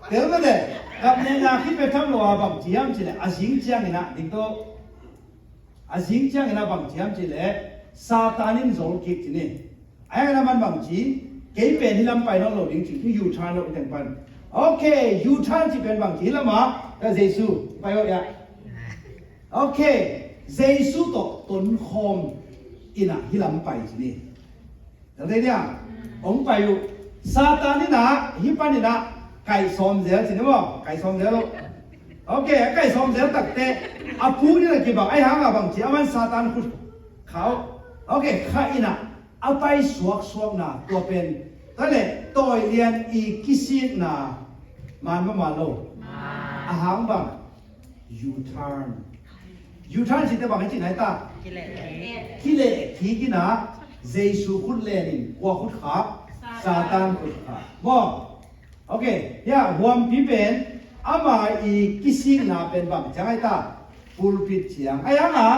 Tel mah de, kapnena khit pe tham lo a bang ci hiam ci le, a zing ciang inah ding tawh. A zing ciangin a bang ci hiam cih leh Satan in zol kik ci ni. A hiangin a man bang ci, kei pen hih lam pai nawn lo ding ci, hih U-turn lo i teng pan. Okay, U-turn ci pen bang ci, hih lamah ka Jesu pai aw ia. Okay, Jesu tawh tonkhawm inah hih lam pai ci ni. Tel thei dia, hong pai uh. Satan inah hih pan inah kaih sawm zel ci ni maw? Kaih sawm zel uh. Okay, a kaih sawm zel takte a pu inah kibang, ahi hangah bang ci, a man Satan khut khau. Okay, kha inah a pai suaksuakna tua pen. Tua le Tawi Lian i kisikna man mah mah lo. A hang bang. U-turn. U-turn cihte bang hi cih nai ta. Kileh kik in ah, Jesu khut len in kua khut khak? Satan khut khak. Maw? Ok, hiah huampi pen ama i kisikna pen bang ciang ahi ta? Pulpit ciang. Ahi hang a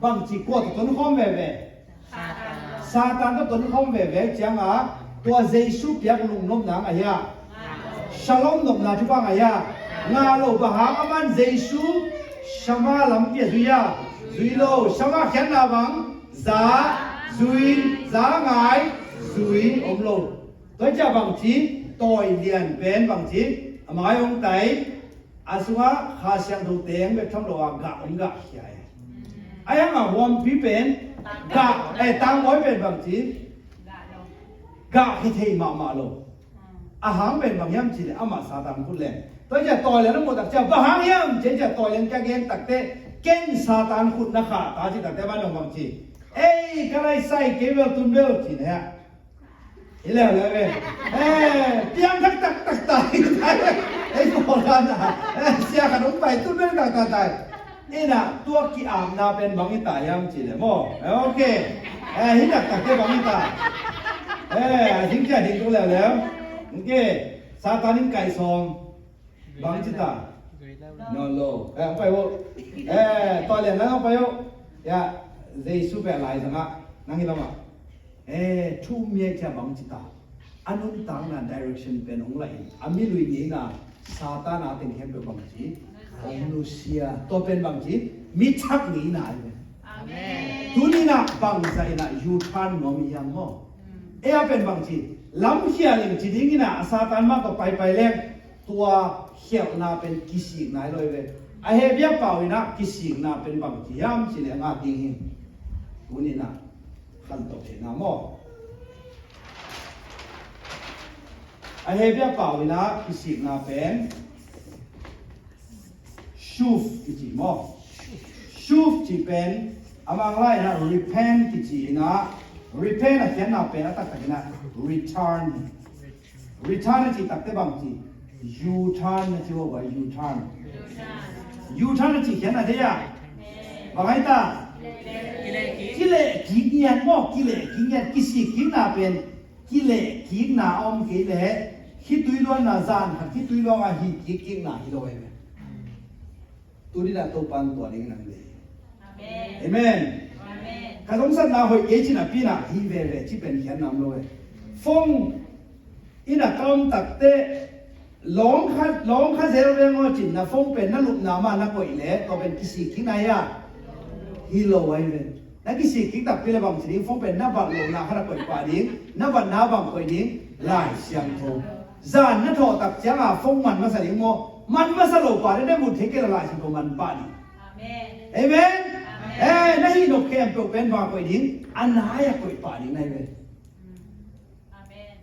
bangci kua tawh tonkhawm veve? Satan tawh tonkhawm veve ciang a, tua Jesu piak lungnopna ahi a, Shalom nopna thupha ngah a, ngah lo, bang hang? Aman Jesu Shama lampi a zui a, zui lo. Shama khiatna bang? Za, zui, za, ngai, zui, om lo. Tua ciah bangci, tawi lian pen bangci, a mai hong tai, a sungah Kha Siangtho teng bek tham lo a gah om, gah khia e. Ahi hang a huampi pen gah, eh, tangbawi pen bangci, gah khia thei mahmah lo. A hang pen bang hiam cih leh amah Satan khut len. Tua ciah tawi lian a muh tak ciah bang hang hiam cih ciah tawi lian ka gen takteh, ken Satan khut na khah ta cih takteh, amah dong bangci, ei, ka lai sai, kei bel tun bel, ci na hia. Hi leuleu ve. Eh, piang thak taktak ta. Ei, ko kan a, eh, sia khat hong pai, tun bel taktak ta. Ina, tua ki-apna pen bang hi ta hiam cih leh maw? Eh, ok. Eh, hi taktak te bang hi ta. Eh, a ding kia ding tung leuleu. Ok. Satan in kaihsawm. Bang ci ta? No, lo. Eh, hong pai uh. Eh, tawi lian na hong pai uh. Ya, Jesu pen a lai zangah, nang hi lamah. Eh, thu um mia cia bang ci ta? A nuntakna direction pen hong la in, a milui ngeina, Satan a teng khempeuh bang ci? Hong nusia. Tua pen bang ci? Mi thak ngeina ahi ve. Amen. Tuni-in ah bangzah in ah U-turn nuam i hiam maw? Ei a pen bang ci? Lamkhial in ci ding in ah, a Satan mah tawh paipai leng, tua khialhna pen kisikna hi lo hi ve. A Hebru pau in ah kisikna pen bang ci hiam cih leh, a ngah ding hi. Tuni-in ah khantoh theihna maw? A Hebru pau in ah kisikna pen shuv kici maw? Shuv cih pen a Manglai in ah repent kici in ah, repent a khiatna pen a taktak in ah return. Return a cih takteh bang ci? U-turn a ci uh a, U-turn. U-turn a cih khiatna thei a? Bang hi ta? Kileh kik ngiat maw, kileh kik ngiat. Kisik kikna pen kileh kikna a om kei leh, khitui luanna, zan khat khitui luang a hi kik kikna hi lo hi ve. Tuni-in ah Topa'n tua ding nang le. Amen. Amen. Amen. Ka zongsatna hoih kei ci napi-in ah hi veve ci pen khiatna om lo e. Phone in ah ka om takteh, lawng kha, lawng kha zel veng aw cin, na phone pen na lupna mah na koih leh, tua pen kisik kikna hi a? Hi lo ahi ve. Na kisik kik takpi leh bang ci ding? Phone pen na bat lohna kha na koih pah ding, na batna bang koih ding? Lai Siangtho. Zan na thawh tak ciang a phone man masa ding maw? Man masa lo pah ding, na mun thei kei leh Lai Siangtho man pah ding. Amen. Amen. Amen. Eh, na hih nop khempeuh pen bang koih ding? A nai-ah koih pah ding na hi ve. Amen.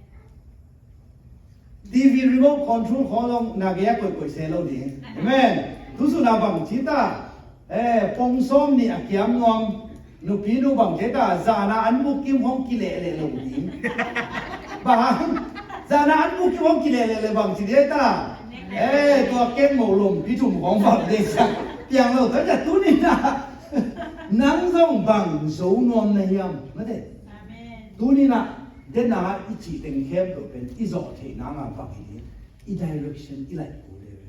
TV remote control khawng zong na gei-ah koihkoih se lo ding. Amen. Tusuna bang ci ta? Eh, pong sawm nih a kiam nuam nupi nu bang ci ta? Zan a an buk kim khawng kileh leh lo ding. Bang? Zan a an buk kim khawng kileh leh leh bang ci ding ta? Eh, tua keng mo lompi thum khawng bang ding sa. Piang lo, tua ciang tuni-in ah nang zong bang zo nuam na hiam? Mate. Amen. Tuni-in ah, den a i cih teng khempeuh pen i zawh theih nang a bang hi ding? I direction i laih kul hi ve.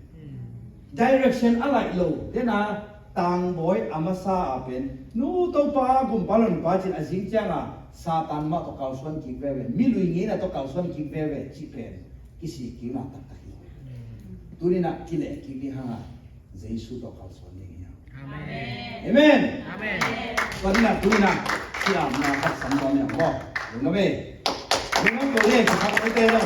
Direction a laih lo, den a, tangbawi a masa a pen, nu Topa, gumpa, lonpa cin a zing ciang a Satan mah tawh kalsuan kik veve, milui ngeina tawh kalsuan kik veve cih pen kisik kikna taktak hi lo. Tuni-in ah kileh kik ding hang a, Jesu tawh kalsuan ding hi hang. Amen. Amen. Amen. Tua ding ah tuni-in ah siamna khat sam nuam hi hang maw? Lungdam e. Lungdam ko le, ka khat ko te lo.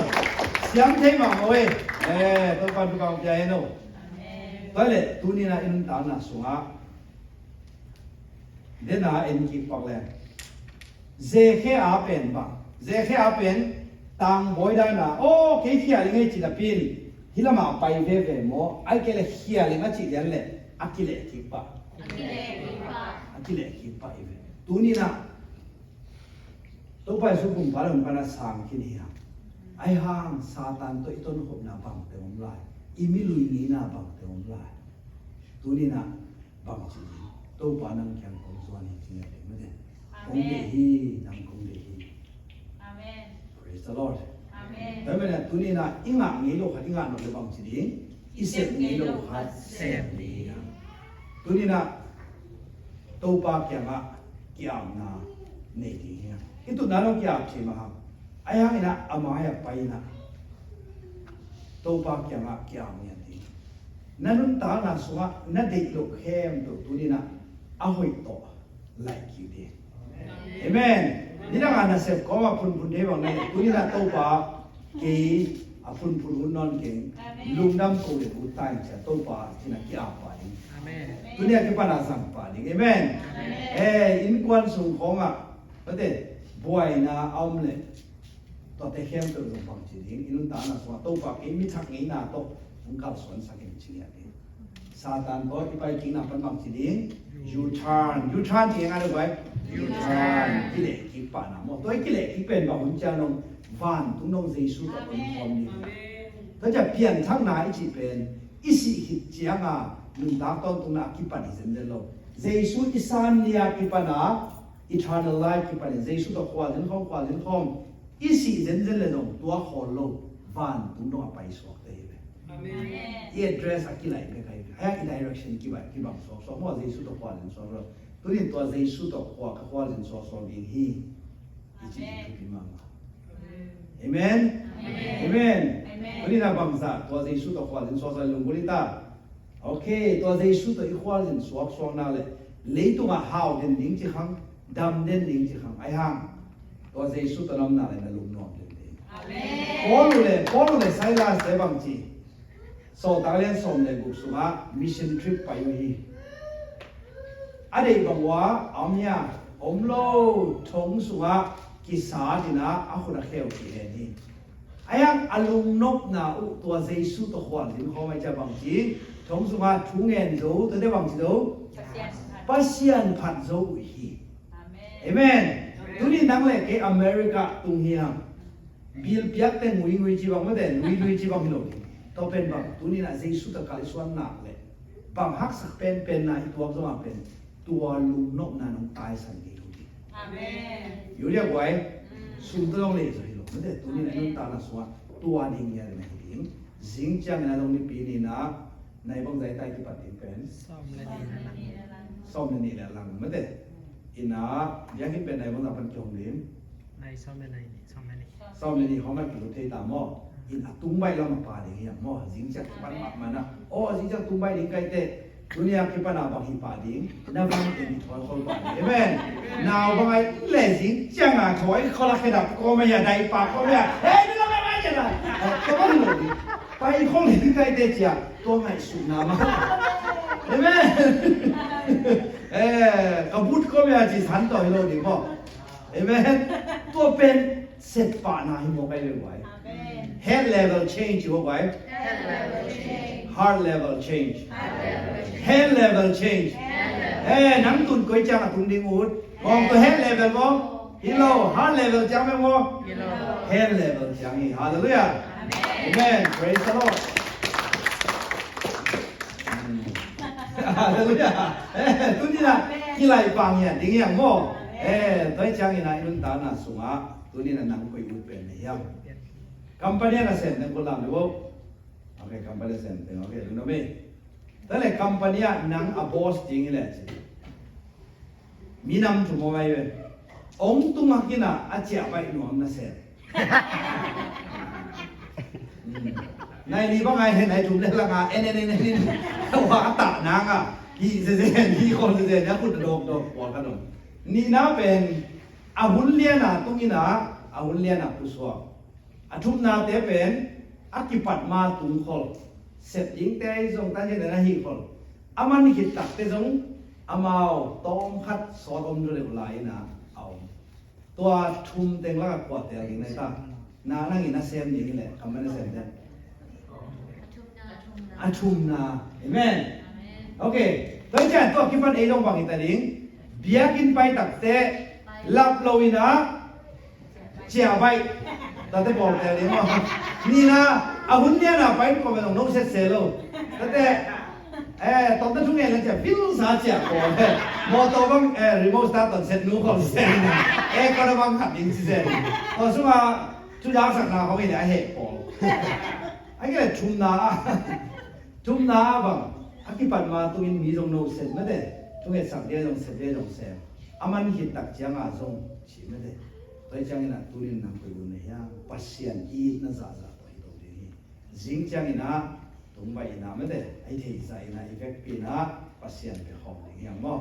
Siam thei mahmah e. Eh, Topa'n thupha hong pia hen aw. Amen. Tua leh tuni-in ah i nuntakna sungah den a en kik pak leng, Zekhia pen bang? Zekhia pen tangbawi dan a, aw, kei khia ding ei ci napi-in, hih lamah pai veve maw? Ahih kei leh khia ding a cih lian leh a kileh kik pah. A kileh kik pah. A kileh kik pah hi ve. Tuni-in ah Topa Jesu gumpa le hong pan a sang khin hi hang. Ahih hang Satan tawh i tonkhopna bangte om lai? I milui ngeina bangte om lai? Tuni-in ah bang ci ding? Topa nang kiang kong zuan hi ci ngiat ding mate. Kong deih hi, nang kong deih hi. Amen. Praise the Lord. Amen. Tua manin ah tuni-in ah i ngah ngei lo khat i ngah nop leh bang ci ding, i sep ngei lo khat sep ding hi hang. Tuni-in ah Topa kiangah ki-apna nei ding hi hang. I tutna dong ki-ap thei mah hang. Ahi hangin ah a mai-ah pai-in ah Topa kiangah ki-ap ngiat ding. Na nuntakna sungah na deih loh khempeuh tuni-in ah a hoih tawh laih kik ding. Amen. Nidang a nasep kawmah phunphun thei bang na hi, tuni-in ah Topa kei a phunphun hun nawn keng, lungdam ko leh ut ta ing ci-a Topa ci-in ah ki-ap pah ding. Tuni-a kipan a zang pah ding. Amen. Eh, innkuan sung khawngah mate, buaina a om leh tuate khempeuh zong bang ci ding, i nuntakna sungah Topa kei mi thak ngeina tawh hong kalsuansak in ci ngiat ding. Satan tawh i pai kikna pan bang ci ding, U-turn. U-turn ci ngai lo bai. U-turn. Kileh kik pahna maw. Tua i kileh kik pen bang hun ciang dong, vantung dong Jesu tawh hong khawm ding. Tua ciang pianthakna i cih pen i sih khit cianga nuntak tawntungna a kipan hi zenzen lo. Jesu i san ni-a kipan a, eternal life kipan in Jesu tawh khualzin khawm, khualzin khawm, i sih zenzen leh zong tua khawl lo, vantung dong a paisuakte hi ve. Amen. I address a kilaih bek ahi ve. Hia i direction kibang, kibang suaksuak maw, Jesu tawh khualzin suak lo. Tuni-in tua Jesu tawh khua ka khualzin suaksuak ding hi. I ci ding thupi mahmah. Amen. Amen. Tuni-in ah bangzah tua Jesu tawh khualzin suaksuak lunggulh hi ta. Ok, tua Jesu tawh i khualzin suaksuakna leh leitungah hau den ding ci khang, dam den ding ci khang, ahi hang tua Jesu tawh na omna leh na lungnuam den ding. Amen. Paul uh leh, Paul uh leh Silas te bang ci, Sawltak lian sawm leh guk sungah mission trip pai uh hi. A deih bang uh a om hia, om lo, thong sungah kisat in ah a khut a kheu kihen hi. Ahi hang a lungnopna uh tua Jesu tawh khualzin khawm ahih ciang bang ci, thong sungah thu ngen zo, tuate bang ci zo, Pasian phat zo uh hi. Amen. Tuni nang leh kei America tung hi hang. Bill piakte nguingui ci bang mate, luilui ci bang hi lo ding. Tua pen bang, tuni-in ah Jesu tawh kalsuan nak leh bang haksa penpen na i tuak zongah pen tua lungnopna nong taisan ngei lo ding. Amen. Yulia guai, sum tawh zong lei zaw hi lo mate, tuni-in ah i nuntakna sungah tua ding ngiat na hi ding. Zing ciangin ah zong nipi ni-in ah nai bangzah i tai kipat ding pen? Sawm le nih le lang. Sawm le nih le lang mate. In ah biakinn pen nai bangzah pan kihong ding? Nai sawm le nai nih, sawm le nih. Sawm le nih khawng a kilut thei ta maw? In a tung baih lam a pha ding hi hang maw? Zing ciang kipan mahmah na. Aw, zing ciang tung baih ding ka hi teh, tuni-a kipan a bang hi pah ding? Na van teng hi thawi khol pah ding. Amen. Nau bang a hi leh zing ciang a thawi khol a khedap kawm a hi a, dai pah kawm a hi a. Hei, na lo ka pai ciang a. Tua bang hi lo ding. Pai khol ding ka hi teh ci a, tua ngaihsutna mah. Amen. Eh, ka but kawm a hi a ci san tawh hi lo ding maw? Amen. Tua pen setpahna hi mawk ahi ve guai. Amen. Head level change hi mawk guai. Head level change. Heart level change. Heart level change. Head level change. Head level change. Eh, nang tun koi ciang a tung ding ut? Ngawng tua head level maw? Hi lo. Heart level ciang maw? Hi lo. Head level ciang hi. Hallelujah. Amen. Amen. Praise the Lord. Hallelujah. Eh, tuni-in ah kilaih pah ngiat ding hi hang maw? Eh, tua hi ciangin ah i nuntakna sungah tuni-in ah nang koi ut pen na hiam? Company ah na sem teng khut lam dih vo. Ok, company sem teng. Ok, lungdam ei. Tua leh company ah nang a boss ding hi leh ci, minam thum om ahi ve. Ong tung hak in ah a ciah baih nuam na sem. Nai li bang a hi hen, nai thum le lang a en en en en in, wa a tah nang a, hih zezen, hih khol zezen a khut dawk dawk pua ka dong. Nihna pen a hun lian a tung in ah, a hun lian a pusuak. A thumnate pen a kipat ma tung khol. Sep dingte zong tan hi le na hih khol. A man khit takte zong amau tawm khat sawt om deuh lai in ah a om. Tua thum teng lakah kua tel ding na hi ta? Na nang in na sem ding hi leh, kam na sem ding? A thumna. Amen. Ok. Tua hi ciang tua kipan ei zong bang hi ta ding? Biakinn pai takte lap lo in ah ciah baih. Tate bawl tel ding maw? Nihna, a hun lian a pai kawm a zong no set se lo. Tate Eh, tawmna thu ngen la ciah, vilsa ciah ko. Mawtaw bang, eh, remote start ton set nu khong set. Eh, kona bang khat ding ci set. Tua sunga, thu zangsakna khong hi le a heh pawl. A kile thumna a. Thumna a bang. A kipat ma tungin mi zong no set mate. Thu ngetsak dia zong set dia zong set. A man khit tak cianga zong ci mate. Tua ciangin a tunin nang koi gun na hiang. Pasian i itna zahzah tua hi to ding hi. Zing ciangin a, tung baih in a mate, a i theihsa in a, i vekpi in a, Pasian pia khawm ding hiam maw?